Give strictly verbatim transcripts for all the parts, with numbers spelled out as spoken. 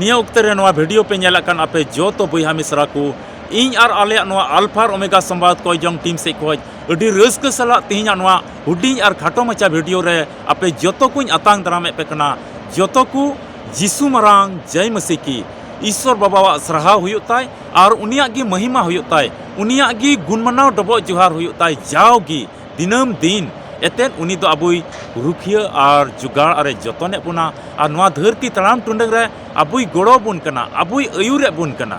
ᱱᱤᱭᱟᱹ ᱚᱠᱛᱮ ᱨᱮ ᱱᱚᱣᱟ video ᱯᱮ ᱧᱮᱞᱮᱫ ᱠᱟᱱ ᱟᱯᱮ ᱡᱚᱛᱚ ᱵᱚᱭᱦᱟ ᱢᱤᱥᱨᱟ ᱠᱚ, ᱤᱧ ᱟᱨ ᱟᱞᱮᱭᱟᱜ ᱱᱚᱣᱟ Alpha ᱟᱨ Omega ᱥᱚᱢᱵᱟᱫ ᱠᱚᱭ ᱡᱚᱝ team ᱥᱮᱫ ᱠᱷᱚᱱ ᱟᱹᱰᱤ ᱨᱟᱹᱥᱠᱟᱹ ᱥᱟᱞᱟᱜ ᱛᱮᱦᱮᱧᱟᱜ ᱱᱚᱣᱟ ᱦᱩᱰᱤᱧ ᱟᱨ ᱠᱷᱟᱴᱚ ᱢᱟᱪᱷᱟ video ᱨᱮ ᱟᱯᱮ ᱡᱚᱛᱚ ᱠᱚᱧ ᱟᱛᱟᱝ ᱫᱟᱨᱟᱢᱮᱫ ᱯᱮ ᱠᱟᱱᱟ᱾ ᱡᱚᱛᱚ ᱠᱚ ᱡᱤᱥᱩ ᱢᱟᱨᱟᱝ ᱡᱟᱭ ᱢᱟᱹᱥᱤ ᱠᱤ, ᱤᱥᱥᱚᱨ ᱵᱟᱵᱟᱣᱟᱜ ᱥᱟᱨᱦᱟᱣ ᱦᱩᱭᱩᱜ ᱛᱟᱭ ᱟᱨ ᱩᱱᱤᱭᱟᱜ ᱜᱮ ᱢᱚᱦᱤᱢᱟ ᱦᱩᱭᱩᱜ ᱛᱟᱭ, ᱩᱱᱤᱭᱟᱜ ᱜᱮ ᱜᱩᱱᱢᱟᱱᱟᱣ ᱰᱚᱵᱚᱜ ᱡᱚᱦᱟᱨ ᱦᱩᱭᱩᱜ ᱛᱟᱭ ᱡᱟᱣᱜᱮ ᱫᱤᱱᱟᱹᱢ ᱫᱤᱱ᱾ ᱮᱛᱮᱫ ᱩᱱᱤ ᱫᱚ ᱟᱵᱚᱭ ᱨᱩᱠᱷᱤᱭᱟᱹ ᱟᱨ ᱡᱚᱜᱟᱲ ᱟᱨᱮ ᱡᱚᱛᱚᱱᱮᱫ ᱵᱚᱱᱟ ᱟᱨ ᱱᱚᱣᱟ ᱫᱷᱟᱹᱨᱛᱤ ᱛᱟᱲᱟᱢ ᱴᱩᱰᱟᱹᱝ ᱨᱮ ᱟᱵᱚᱭ ᱜᱚᱲᱚ ᱵᱚᱱ ᱠᱟᱱᱟ, ᱟᱵᱚᱭ ᱟᱹᱭᱩᱨᱮᱫ ᱵᱚᱱ ᱠᱟᱱᱟ᱾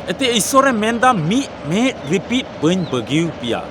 ᱮᱛᱮ ᱤᱥᱥᱚᱨᱮ ᱢᱮᱱᱫᱟ, "ᱢᱤᱫ ᱢᱮᱫ ᱨᱤᱯᱤᱫ ᱵᱟᱹᱧ ᱵᱟᱹᱜᱤᱣ ᱯᱮᱭᱟ᱾"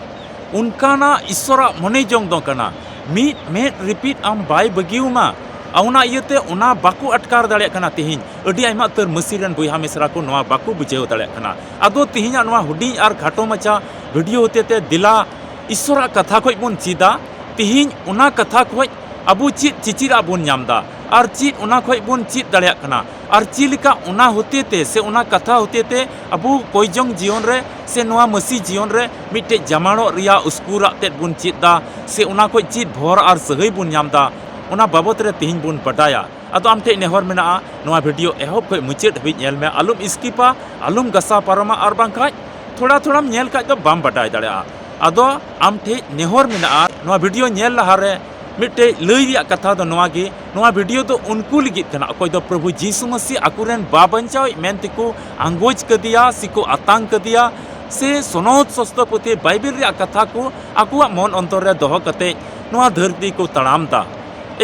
ᱚᱱᱠᱟᱱᱟᱜ ᱤᱥᱥᱚᱨᱟᱜ ᱢᱚᱱᱮ ᱡᱚᱝ ᱫᱚ ᱠᱟᱱᱟ, ᱢᱤᱫ ᱢᱮᱫ ᱨᱤᱯᱤᱫ ᱟᱢ ᱵᱟᱭ ᱵᱟᱹᱜᱤᱣᱟᱢᱟ᱾ ᱚᱱᱟ ᱤᱭᱟᱹᱛᱮ ᱚᱱᱟ ᱵᱟᱠᱚ ᱟᱴᱠᱟᱨ ᱫᱟᱲᱮᱭᱟᱜ ᱠᱟᱱᱟ᱾ ᱛᱮᱦᱮᱧ ᱟᱹᱰᱤ ᱟᱭᱢᱟ ᱩᱛᱟᱹᱨ ᱢᱟᱹᱥᱤ ᱨᱮᱱ ᱵᱚᱭᱦᱟ ᱢᱤᱥᱨᱟ ᱠᱚ ᱱᱚᱣᱟ ᱵᱟᱠᱚ ᱵᱩᱡᱷᱟᱹᱣ ᱫᱟᱲᱮᱭᱟᱜ ᱠᱟᱱᱟ᱾ ᱟᱫᱚ ᱛᱮᱦᱮᱧᱟᱜ ᱱᱚᱣᱟ ᱦᱩᱰᱤᱧ ᱟᱨ ᱠᱷᱟᱴᱚ ᱢᱟᱪᱷᱟ video ᱦᱚᱛᱮᱛᱮ ᱫᱮᱞᱟ ᱤᱥᱥᱚᱨᱟᱜ ᱠᱟᱛᱷᱟ ᱠᱷᱚᱡ ᱵᱚᱱ ᱪᱮᱫᱟ᱾ ᱛᱮᱦᱮᱧ ᱚᱱᱟ ᱠᱟᱛᱷᱟ ᱠᱷᱚᱡ ᱟᱵᱚ ᱪᱮᱫ ᱪᱤᱪᱤᱨᱟᱜ ᱵᱚᱱ ᱧᱟᱢ ᱮᱫᱟ ᱟᱨ ᱪᱮᱫ ᱚᱱᱟ ᱠᱷᱚᱡ ᱵᱚᱱ ᱪᱮᱫ ᱫᱟᱲᱮᱭᱟᱜ ᱠᱟᱱᱟ ᱟᱨ ᱪᱮᱫ ᱞᱮᱠᱟ ᱚᱱᱟ ᱦᱚᱛᱮᱛᱮ ᱥᱮ ᱚᱱᱟ ᱠᱟᱛᱷᱟ ᱦᱚᱛᱮᱛᱮ ᱟᱵᱚ ᱠᱚᱭᱡᱚᱝ ᱡᱤᱭᱚᱱ ᱨᱮ ᱥᱮ ᱱᱚᱣᱟ ᱢᱟᱹᱥᱤ ᱡᱤᱭᱚᱱ ᱨᱮ ᱢᱤᱫᱴᱮᱡ ᱡᱟᱢᱟᱲᱚᱜ ᱨᱮᱭᱟᱜ ᱩᱥᱠᱩᱨᱟᱜ ᱛᱮᱫ ᱵᱚᱱ ᱪᱮᱫ ᱮᱫᱟ ᱥᱮ ᱚᱱᱟ ᱠᱷᱚᱡ ᱪᱮᱫ ᱵᱷᱚᱨ ᱟᱨ ᱥᱟᱹᱦᱟᱹᱭ ᱵᱚᱱ ᱧᱟᱢ ᱮᱫᱟ, ᱚᱱᱟ ᱵᱟᱵᱚᱛ ᱨᱮ ᱛᱮᱦᱮᱧ ᱵᱚᱱ ᱵᱟᱰᱟᱭᱟ᱾ ᱟᱫᱚ ᱟᱢ ᱴᱷᱮᱡ ᱱᱮᱦᱚᱨ ᱢᱮᱱᱟᱜᱼᱟ, ᱱᱚᱣᱟ video ᱮᱦᱚᱵ ᱠᱷᱚᱡ ᱢᱩᱪᱟᱹᱫ ᱦᱟᱹᱵᱤᱡ ᱧᱮᱞ ᱢᱮ, ᱟᱞᱚᱢ skipᱟ, ᱟᱞᱚᱢ ᱜᱟᱥᱟᱣ ᱯᱟᱨᱚᱢᱟ, ᱟᱨ ᱵᱟᱝᱠᱷᱟᱡ ᱛᱷᱚᱲᱟ ᱛᱷᱚᱲᱟᱢ ᱧᱮᱞ ᱠᱷᱟᱡ ᱫᱚ ᱵᱟᱢ ᱵᱟᱰᱟᱭ ᱫᱟᱲᱮᱭᱟᱜᱼᱟ᱾ ᱟᱫᱚ ᱟᱢ ᱴᱷᱮᱡ ᱱᱮᱦᱚᱨ ᱢᱮᱱᱟᱜᱼᱟ, ᱱᱚᱣᱟ video ᱧᱮᱞ ᱞᱟᱦᱟᱨᱮ ᱢᱤᱫᱴᱮᱡ ᱞᱟᱹᱭ ᱨᱮᱭᱟᱜ ᱠᱟᱛᱷᱟ ᱫᱚ ᱱᱚᱣᱟ ᱜᱮ, ᱱᱚᱣᱟ video ᱫᱚ ᱩᱱᱠᱩ ᱞᱟᱹᱜᱤᱫ ᱠᱟᱱᱟ ᱚᱠᱚᱭ ᱫᱚ ᱯᱨᱚᱵᱷᱩ ᱡᱤᱥᱩ ᱢᱟᱹᱥᱤ ᱟᱠᱚᱨᱮᱱ ᱵᱟᱵᱟᱧᱪᱟᱣᱤᱡ ᱢᱮᱱ ᱛᱮᱠᱚ ᱟᱸᱜᱚᱪ ᱠᱟᱫᱮᱭᱟ ᱥᱮᱠᱚ ᱟᱛᱟᱝ ᱠᱟᱫᱮᱭᱟ ᱥᱮ ᱥᱚᱱᱚᱛ ᱥᱚᱥᱛᱚ ᱯᱩᱛᱷᱤ ᱵᱟᱭᱵᱮᱞ ᱨᱮᱭᱟᱜ ᱠᱟᱛᱷᱟ ᱠᱚ ᱟᱠᱚᱣᱟᱜ ᱢᱚᱱ ᱚᱱᱛᱚᱨ ᱨᱮ ᱫᱚᱦᱚ ᱠᱟᱛᱮ ᱱᱚᱣᱟ ᱫᱷᱟᱹᱨᱛᱤ ᱠᱚ ᱛᱟᱲᱟᱢ ᱫᱟ᱾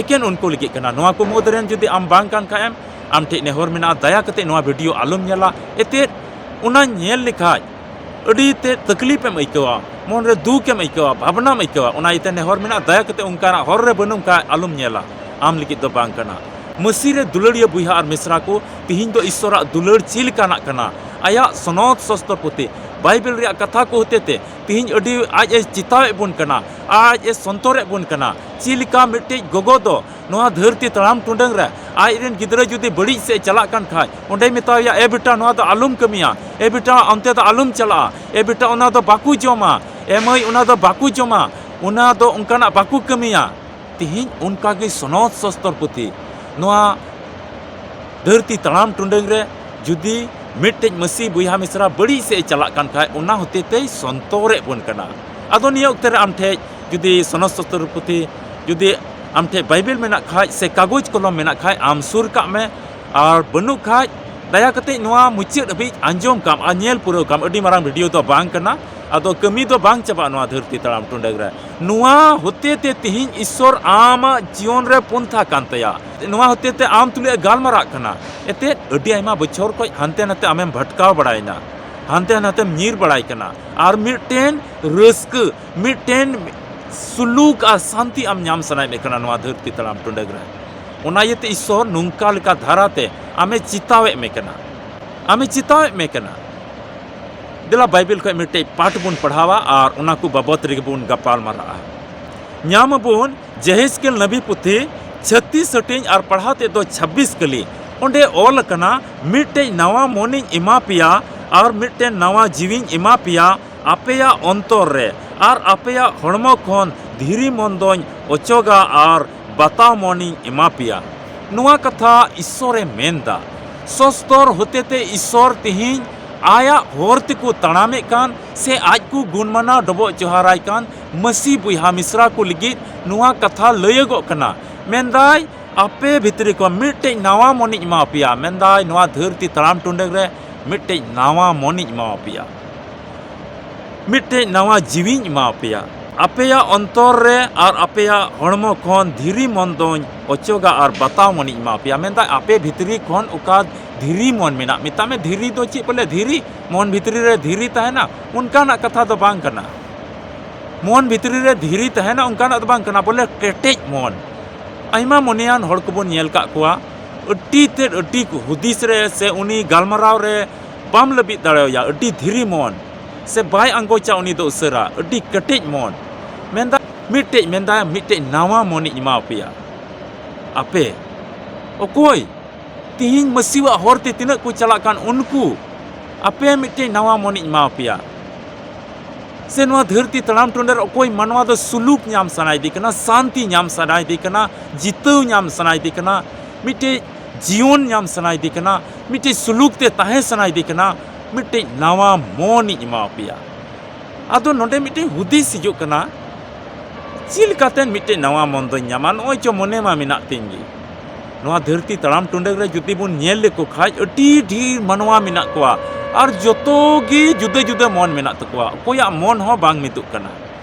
ᱮᱠᱮᱱ ᱩᱱᱠᱩ ᱞᱟᱹᱜᱤᱫ ᱠᱟᱱᱟ᱾ ᱱᱚᱣᱟ ᱠᱚ ᱢᱩᱫᱽ ᱨᱮᱱ ᱡᱩᱫᱤ ᱟᱢ ᱵᱟᱝ ᱠᱟᱱ ᱠᱷᱟᱡ ᱮᱢ, ᱟᱢ ᱴᱷᱮᱡ ᱱᱮᱦᱚᱨ ᱢᱮᱱᱟᱜᱼᱟ, ᱫᱟᱭᱟ ᱠᱟᱛᱮ ᱱᱚᱣᱟ video ᱟᱞᱚᱢ ᱧᱮᱞᱟ᱾ ᱮᱛᱮᱫ ᱚᱱᱟ ᱧᱮᱞ ᱞᱮᱠᱷᱟᱡ ᱟᱹᱰᱤ ᱛᱮᱫ ᱛᱟᱠᱞᱤᱯ ᱮᱢ ᱟᱹᱭᱠᱟᱹᱣᱟ, ᱢᱚᱱ ᱨᱮ ᱫᱩᱠ ᱮᱢ ᱟᱹᱭᱠᱟᱹᱣᱟ, ᱵᱷᱟᱵᱽᱱᱟᱢ ᱟᱹᱭᱠᱟᱹᱣᱟ᱾ ᱚᱱᱟ ᱤᱭᱟᱹᱛᱮ ᱱᱮᱦᱚᱨ ᱢᱮᱱᱟᱜᱼᱟ, ᱫᱟᱭᱟ ᱠᱟᱛᱮ ᱚᱱᱠᱟᱱᱟᱜ ᱦᱚᱨ ᱨᱮ ᱵᱟᱹᱱᱩᱢ ᱠᱷᱟᱡ ᱟᱞᱚᱢ ᱧᱮᱞᱟ, ᱟᱢ ᱞᱟᱹᱜᱤᱫ ᱫᱚ ᱵᱟᱝ ᱠᱟᱱᱟ᱾ ᱢᱟᱹᱥᱤ ᱨᱮ ᱫᱩᱞᱟᱹᱲᱤᱭᱟᱹ ᱵᱚᱭᱦᱟ ᱟᱨ ᱢᱤᱥᱨᱟ ᱠᱚ, ᱛᱤᱦᱤᱧ ᱫᱚ ᱤᱥᱥᱚᱨᱟᱜ ᱫᱩᱞᱟᱹᱲ ᱪᱮᱫ ᱞᱮᱠᱟᱱᱟᱜ ᱠᱟᱱᱟ? ᱟᱭᱟᱜ ᱥᱚᱱᱚᱛ ᱥᱚᱥᱛᱚᱨ ᱯᱩᱛᱷᱤ ᱵᱟᱭᱵᱮᱞ ᱨᱮᱭᱟᱜ ᱠᱟᱛᱷᱟ ᱠᱚ ᱦᱚᱛᱮᱛᱮ ᱛᱤᱦᱤᱧ ᱟᱹᱰᱤ ᱟᱡ ᱮ ᱪᱮᱛᱟᱣᱮᱫ ᱵᱚᱱ ᱠᱟᱱᱟ, ᱟᱡ ᱮ ᱥᱚᱱᱛᱚᱨᱮᱫ ᱵᱚᱱ ᱠᱟᱱᱟ᱾ ᱪᱮᱫ ᱞᱮᱠᱟ ᱢᱤᱫᱴᱮᱡ ᱜᱚᱜᱚ ᱫᱚ ᱱᱚᱣᱟ ᱫᱷᱟᱹᱨᱛᱤ ᱛᱟᱲᱟᱢ ᱴᱩᱰᱟᱹᱝ ᱨᱮ ᱟᱡ ᱨᱮᱱ ᱜᱤᱫᱽᱨᱟᱹ ᱡᱩᱫᱤ ᱵᱟᱹᱲᱤᱡ ᱥᱮᱫ ᱪᱟᱞᱟᱜ ᱠᱟᱱ ᱠᱷᱟᱡ, ᱚᱸᱰᱮᱭ ᱢᱮᱛᱟᱣᱟᱭᱟ, "ᱮ ᱵᱮᱴᱟ, ᱱᱚᱣᱟ ᱫᱚ ᱟᱞᱚᱢ ᱠᱟᱹᱢᱤᱭᱟ, ᱮ ᱵᱮᱴᱟ, ᱚᱱᱛᱮ ᱫᱚ ᱟᱞᱚᱢ ᱪᱟᱞᱟᱜᱼᱟ, ᱮ ᱵᱮᱴᱟ, ᱚᱱᱟ ᱫᱚ ᱵᱟᱠᱚ ᱡᱚᱢᱟ, ᱮ ᱢᱟᱹᱭ, ᱚᱱᱟ ᱫᱚ ᱵᱟᱠᱚ ᱡᱚᱢᱟ, ᱚᱱᱟ ᱫᱚ ᱚᱱᱠᱟᱱᱟᱜ ᱵᱟᱠᱚ ᱠᱟᱹᱢᱤᱭᱟ᱾" ᱛᱤᱦᱤᱧ ᱚᱱᱠᱟᱜᱮ ᱥᱚᱱᱚᱛ ᱥᱚᱥᱛᱚᱨ ᱯᱩᱛᱷᱤ ᱱᱚᱣᱟ ᱫᱷᱟᱹᱨᱛᱤ ᱛᱟᱲᱟᱢ ᱴᱩᱰᱟᱹᱝ ᱨᱮ ᱡᱩᱫᱤ ᱢᱤᱫᱴᱮᱡ ᱢᱟᱹᱥᱤ ᱵᱚᱭᱦᱟ ᱢᱤᱥᱨᱟ ᱵᱟᱹᱲᱤᱡ ᱥᱮᱫ ᱮ ᱪᱟᱞᱟᱜ ᱠᱟᱱ ᱠᱷᱟᱡ, ᱚᱱᱟ ᱦᱚᱛᱮ ᱛᱮᱭ ᱥᱚᱱᱛᱚᱨᱮᱫ ᱵᱚᱱ ᱠᱟᱱᱟ᱾ ᱟᱫᱚ ᱱᱤᱭᱟᱹ ᱚᱠᱛᱮ ᱨᱮ ᱟᱢ ᱴᱷᱮᱡ ᱡᱩᱫᱤ ᱥᱚᱱᱚᱛ ᱥᱚᱥᱛᱨᱚ ᱯᱩᱛᱷᱤ, ᱡᱩᱫᱤ ᱟᱢ ᱴᱷᱮᱡ ᱵᱟᱭᱵᱮᱞ ᱢᱮᱱᱟᱜ ᱠᱷᱟᱡ ᱥᱮ ᱠᱟᱜᱚᱡᱽ ᱠᱚᱞᱚᱢ ᱢᱮᱱᱟᱜ ᱠᱷᱟᱡ, ᱟᱢ ᱥᱩᱨ ᱠᱟᱜ ᱢᱮ᱾ ᱟᱨ ᱵᱟᱹᱱᱩᱜ ᱠᱷᱟᱡ, ᱫᱟᱭᱟ ᱠᱟᱛᱮ ᱱᱚᱣᱟ ᱢᱩᱪᱟᱹᱫ ᱦᱟᱹᱵᱤᱡ ᱟᱸᱡᱚᱢ ᱠᱟᱢ ᱟᱨ ᱧᱮᱞ ᱯᱩᱨᱟᱹᱣ ᱠᱟᱢ᱾ ᱟᱹᱰᱤ ᱢᱟᱨᱟᱝ ᱵᱷᱤᱰᱤᱭᱳ ᱫᱚ ᱵᱟᱝ ᱠᱟᱱᱟ, ᱟᱫᱚ ᱠᱟᱹᱢᱤ ᱫᱚ ᱵᱟᱝ ᱪᱟᱵᱟᱜᱼᱟ ᱱᱚᱣᱟ ᱫᱷᱟᱹᱨᱛᱤ ᱛᱟᱲᱟᱢ ᱴᱩᱰᱟᱹᱝ ᱨᱮ᱾ ᱱᱚᱣᱟ ᱦᱚᱛᱮ ᱛᱮ ᱛᱤᱦᱤᱧ ᱤᱥᱥᱚᱨ ᱟᱢᱟᱜ ᱡᱤᱭᱚᱱ ᱨᱮ ᱯᱚᱱᱛᱷᱟ ᱠᱟᱱ ᱛᱟᱭᱟ᱾ ᱱᱚᱣᱟ ᱦᱚᱛᱮ ᱛᱮ ᱟᱢ ᱛᱩᱞᱩᱡ ᱮ ᱜᱟᱞᱢᱟᱨᱟᱜ ᱠᱟᱱᱟ᱾ ᱮᱱᱛᱮᱫ, ᱟᱹᱰᱤ ᱟᱭᱢᱟ ᱵᱚᱪᱷᱚᱨ ᱠᱷᱚᱡ ᱦᱟᱱᱛᱮ ᱱᱟᱛᱮ ᱟᱢᱮᱢ ᱵᱷᱟᱴᱠᱟᱣ ᱵᱟᱲᱟᱭᱮᱱᱟ, ᱦᱟᱱᱛᱮ ᱱᱟᱛᱮᱢ ᱧᱤᱨ ᱵᱟᱲᱟᱭ ᱠᱟᱱᱟ, ᱟᱨ ᱢᱤᱫᱴᱮᱱ ᱨᱟᱹᱥᱠᱟᱹ, ᱢᱤᱫᱴᱮᱱ ᱥᱩᱞᱩᱠ ᱟᱨ ᱥᱟᱱᱛᱤ ᱟᱢ ᱧᱟᱢ ᱥᱟᱱᱟᱭᱮᱫ ᱢᱮ ᱠᱟᱱᱟ ᱱᱚᱣᱟ ᱫᱷᱟᱹᱨᱛᱤ ᱛᱟᱲᱟᱢ ᱴᱩᱰᱟᱹᱝ ᱨᱮ᱾ ᱚᱱᱟ ᱤᱭᱟᱹᱛᱮ ᱤᱥᱥᱚᱨ ᱱᱚᱝᱠᱟ ᱞᱮᱠᱟ ᱫᱷᱟᱨᱟᱛᱮ ᱟᱢᱮ ᱪᱮᱛᱟᱣᱮᱫ ᱢᱮ ᱠᱟᱱᱟ, ᱟᱢᱮ ᱪᱮᱛᱟᱣᱮᱫ ᱢᱮ ᱠᱟᱱᱟ᱾ ᱫᱮᱞᱟ ᱵᱟᱭᱵᱮᱞ ᱠᱷᱚᱱ ᱢᱤᱫᱴᱮᱡ ᱯᱟᱴ ᱵᱚᱱ ᱯᱟᱲᱦᱟᱣᱟ ᱟᱨ ᱚᱱᱟ ᱠᱚ ᱵᱟᱵᱚᱛ ᱨᱮᱜᱮ ᱵᱚᱱ ᱜᱟᱯᱟᱞ ᱢᱟᱨᱟᱜᱼᱟ᱾ ᱧᱟᱢ ᱟᱵᱚᱱ ᱡᱮᱦᱮᱡᱠᱮᱞ ᱱᱟᱵᱤ ᱯᱩᱛᱷᱤ ᱪᱷᱟᱛᱤᱥ ᱦᱟᱹᱴᱤᱧ ᱟᱨ ᱯᱟᱲᱦᱟᱣ ᱛᱮᱫ ᱫᱚ ᱪᱷᱟᱵᱵᱤᱥ ᱠᱟᱹᱞᱤ᱾ ᱚᱸᱰᱮ ᱚᱞ ᱟᱠᱟᱱᱟ, "ᱢᱤᱫᱴᱮᱡ ᱱᱟᱣᱟ ᱢᱚᱱᱤᱧ ᱮᱢᱟ ᱯᱮᱭᱟ ᱟᱨ ᱢᱤᱫᱴᱮᱱ ᱱᱟᱣᱟ ᱡᱤᱣᱤᱧ ᱮᱢᱟ ᱯᱮᱭᱟ, ᱟᱯᱮᱭᱟᱜ ᱚᱱᱛᱚᱨ ᱨᱮ ᱟᱨ ᱟᱯᱮᱭᱟᱜ ᱦᱚᱲᱢᱚ ᱠᱷᱚᱱ ᱫᱷᱤᱨᱤ ᱢᱚᱱ ᱫᱚᱧ ᱚᱪᱚᱜᱟ ᱟᱨ ᱵᱟᱛᱟᱣ ᱢᱚᱱᱤᱧ ᱮᱢᱟ ᱯᱮᱭᱟ᱾" ᱱᱚᱣᱟ ᱠᱟᱛᱷᱟ ᱤᱥᱥᱚᱨᱮ ᱢᱮᱱᱫᱟ᱾ ᱥᱚᱥᱛᱚᱨ ᱦᱚᱛᱮᱛᱮ ᱤᱥᱥᱚᱨ ᱛᱮᱦᱮᱧ ᱟᱭᱟᱜ ᱦᱚᱨ ᱛᱮᱠᱚ ᱛᱟᱲᱟᱢᱮᱫ ᱠᱟᱱ ᱥᱮ ᱟᱡ ᱠᱚ ᱜᱩᱱᱢᱟᱱᱟᱣ ᱰᱚᱵᱚᱜ ᱡᱚᱦᱟᱨᱟᱭ ᱠᱟᱱ ᱢᱟᱹᱥᱤ ᱵᱚᱭᱦᱟ ᱢᱤᱥᱨᱟ ᱠᱚ ᱞᱟᱹᱜᱤᱫ ᱱᱚᱣᱟ ᱠᱟᱛᱷᱟ ᱞᱟᱹᱭᱟᱹᱜᱚᱜ ᱠᱟᱱᱟ᱾ ᱢᱮᱱᱫᱟᱭ, ᱟᱯᱮ ᱵᱷᱤᱛᱨᱤ ᱠᱷᱚᱱ ᱢᱤᱫᱴᱮᱡ ᱱᱟᱣᱟ ᱢᱚᱱᱤᱧ ᱮᱢᱟ ᱯᱮᱭᱟ᱾ ᱢᱮᱱᱫᱟᱭ, ᱱᱚᱣᱟ ᱫᱷᱟᱹᱨᱛᱤ ᱛᱟᱲᱟᱢ ᱴᱩᱰᱟᱹᱝ ᱨᱮ ᱢᱤᱫᱴᱮᱡ ᱱᱟᱣᱟ ᱢᱚᱱᱤᱧ ᱮᱢᱟ ᱯᱮᱭᱟ, ᱢᱤᱫᱴᱮᱡ ᱱᱟᱣᱟ ᱡᱤᱣᱤᱧ ᱮᱢᱟ ᱯᱮᱭᱟ᱾ ᱟᱯᱮᱭᱟᱜ ᱚᱱᱛᱚᱨ ᱨᱮ ᱟᱨ ᱟᱯᱮᱭᱟᱜ ᱦᱚᱲᱢᱚ ᱠᱷᱚᱱ ᱫᱷᱤᱨᱤ ᱢᱚᱱ ᱫᱚᱧ ᱚᱪᱚᱜᱟ ᱟᱨ ᱵᱟᱛᱟᱣ ᱢᱚᱱᱤᱧ ᱮᱢᱟ ᱯᱮᱭᱟ᱾ ᱢᱮᱱᱫᱟᱭ, ᱟᱯᱮ ᱵᱷᱤᱛᱨᱤ ᱠᱷᱚᱱ ᱚᱠᱟ ᱫᱷᱤᱨᱤ ᱢᱚᱱ ᱢᱮᱱᱟᱜ, ᱢᱮᱛᱟᱜ ᱢᱮ ᱫᱷᱤᱨᱤ ᱫᱚ ᱪᱮᱫ ᱵᱚᱞᱮ? ᱫᱷᱤᱨᱤ, ᱢᱚᱱ ᱵᱷᱤᱛᱨᱤ ᱨᱮ ᱫᱷᱤᱨᱤ ᱛᱟᱦᱮᱱᱟ, ᱚᱱᱠᱟᱱᱟᱜ ᱠᱟᱛᱷᱟ ᱫᱚ ᱵᱟᱝ ᱠᱟᱱᱟ᱾ ᱢᱚᱱ ᱵᱷᱤᱛᱨᱤ ᱨᱮ ᱫᱷᱤᱨᱤ ᱛᱟᱦᱮᱱᱟ, ᱚᱱᱠᱟᱱᱟᱜ ᱫᱚ ᱵᱟᱝ ᱠᱟᱱᱟ, ᱵᱚᱞᱮ ᱠᱮᱴᱮᱡ ᱢᱚᱱ᱾ ᱟᱭᱢᱟ ᱢᱚᱱᱮᱭᱟᱱ ᱦᱚᱲ ᱠᱚᱵᱚᱱ ᱧᱮᱞ ᱠᱟᱜ ᱠᱚᱣᱟ, ᱟᱹᱰᱤ ᱛᱮᱫ ᱟᱹᱰᱤ ᱦᱩᱫᱤᱥ ᱨᱮ ᱥᱮ ᱩᱱᱤ ᱜᱟᱞᱢᱟᱨᱟᱣ ᱨᱮ ᱵᱟᱢ ᱞᱟᱹᱵᱤᱫ ᱫᱟᱲᱮᱣᱟᱭᱟ, ᱟᱹᱰᱤ ᱫᱷᱤᱨᱤ ᱢᱚᱱ, ᱥᱮ ᱵᱟᱭ ᱟᱸᱜᱚᱪᱟ ᱩᱱᱤ ᱫᱚ ᱩᱥᱟᱹᱨᱟ, ᱟᱹᱰᱤ ᱠᱮᱴᱮᱡ ᱢᱚᱱ᱾ ᱢᱮᱱᱫᱟ ᱢᱤᱫᱴᱮᱡ, ᱢᱮᱱᱫᱟ ᱢᱤᱫᱴᱮᱡ ᱱᱟᱣᱟ ᱢᱚᱱᱤᱧ ᱮᱢᱟ ᱯᱮᱭᱟ᱾ ᱟᱯᱮ ᱚᱠᱚᱭ ᱛᱤᱦᱤᱧ ᱢᱟᱹᱥᱤᱣᱟᱜ ᱦᱚᱨ ᱛᱮ ᱛᱤᱱᱟᱹᱜ ᱠᱚ ᱪᱟᱞᱟᱜ ᱠᱟᱱ ᱩᱱᱠᱩ, ᱟᱯᱮ ᱢᱤᱫᱴᱮᱡ ᱱᱟᱣᱟ ᱢᱚᱱᱤᱧ ᱮᱢᱟ ᱯᱮᱭᱟ᱾ ᱥᱮ ᱱᱚᱣᱟ ᱫᱷᱟᱹᱨᱛᱤ ᱛᱟᱲᱟᱢ ᱴᱩᱰᱟᱹᱝ ᱨᱮ ᱚᱠᱚᱭ ᱢᱟᱱᱣᱟ ᱫᱚ ᱥᱩᱞᱩᱠ ᱧᱟᱢ ᱥᱟᱱᱟᱭᱮᱫᱮ ᱠᱟᱱᱟ, ᱥᱟᱱᱛᱤ ᱧᱟᱢ ᱥᱟᱱᱟᱭᱮᱫᱮ ᱠᱟᱱᱟ, ᱡᱤᱛᱟᱹᱣ ᱧᱟᱢ ᱥᱟᱱᱟᱭᱮᱫᱮ ᱠᱟᱱᱟ, ᱢᱤᱫᱴᱮᱡ ᱡᱤᱭᱚᱱ ᱧᱟᱢ ᱥᱟᱱᱟᱭᱮᱫᱮ ᱠᱟᱱᱟ, ᱢᱤᱫᱴᱮᱡ ᱥᱩᱞᱩᱠ ᱛᱮ ᱛᱟᱦᱮᱸ ᱥᱟᱱᱟᱭᱮᱫᱮ ᱠᱟᱱᱟ, ᱢᱤᱫᱴᱮᱡ ᱱᱟᱣᱟ ᱢᱚᱱᱤᱧ ᱮᱢᱟᱣᱟᱯᱮᱭᱟ᱾ ᱟᱫᱚ ᱱᱚᱰᱮ ᱢᱤᱫᱴᱮᱡ ᱦᱩᱫᱤᱥ ᱦᱤᱡᱩᱜ ᱠᱟᱱᱟ, ᱪᱮᱫ ᱞᱮᱠᱟᱛᱮ ᱢᱤᱫᱴᱮᱡ ᱱᱟᱣᱟ ᱢᱚᱱ ᱫᱚᱧ ᱧᱟᱢᱟ? ᱱᱚᱜᱼᱚᱭ ᱪᱚ ᱢᱚᱱᱮ ᱢᱟ ᱢᱮᱱᱟᱜ ᱛᱤᱧ ᱜᱮ᱾ ᱱᱚᱣᱟ ᱫᱷᱟᱹᱨᱛᱤ ᱛᱟᱲᱟᱢ ᱴᱩᱰᱟᱹ ᱨᱮ ᱡᱩᱫᱤ ᱵᱚᱱ ᱧᱮᱞ ᱞᱮᱠᱚ ᱠᱷᱟᱡ, ᱟᱹᱰᱤ ᱰᱷᱮᱨ ᱢᱟᱱᱣᱟ ᱢᱮᱱᱟᱜ ᱠᱚᱣᱟ, ᱟᱨ ᱡᱚᱛᱚ ᱜᱮ ᱡᱩᱫᱟᱹ ᱡᱩᱫᱟᱹ ᱢᱚᱱ ᱢᱮᱱᱟᱜ ᱛᱟᱠᱚᱣᱟ, ᱚᱠᱚᱭᱟᱜ ᱢᱚᱱ ᱦᱚᱸ ᱵᱟᱝ ᱢᱤᱫᱚᱜ ᱠᱟᱱᱟ᱾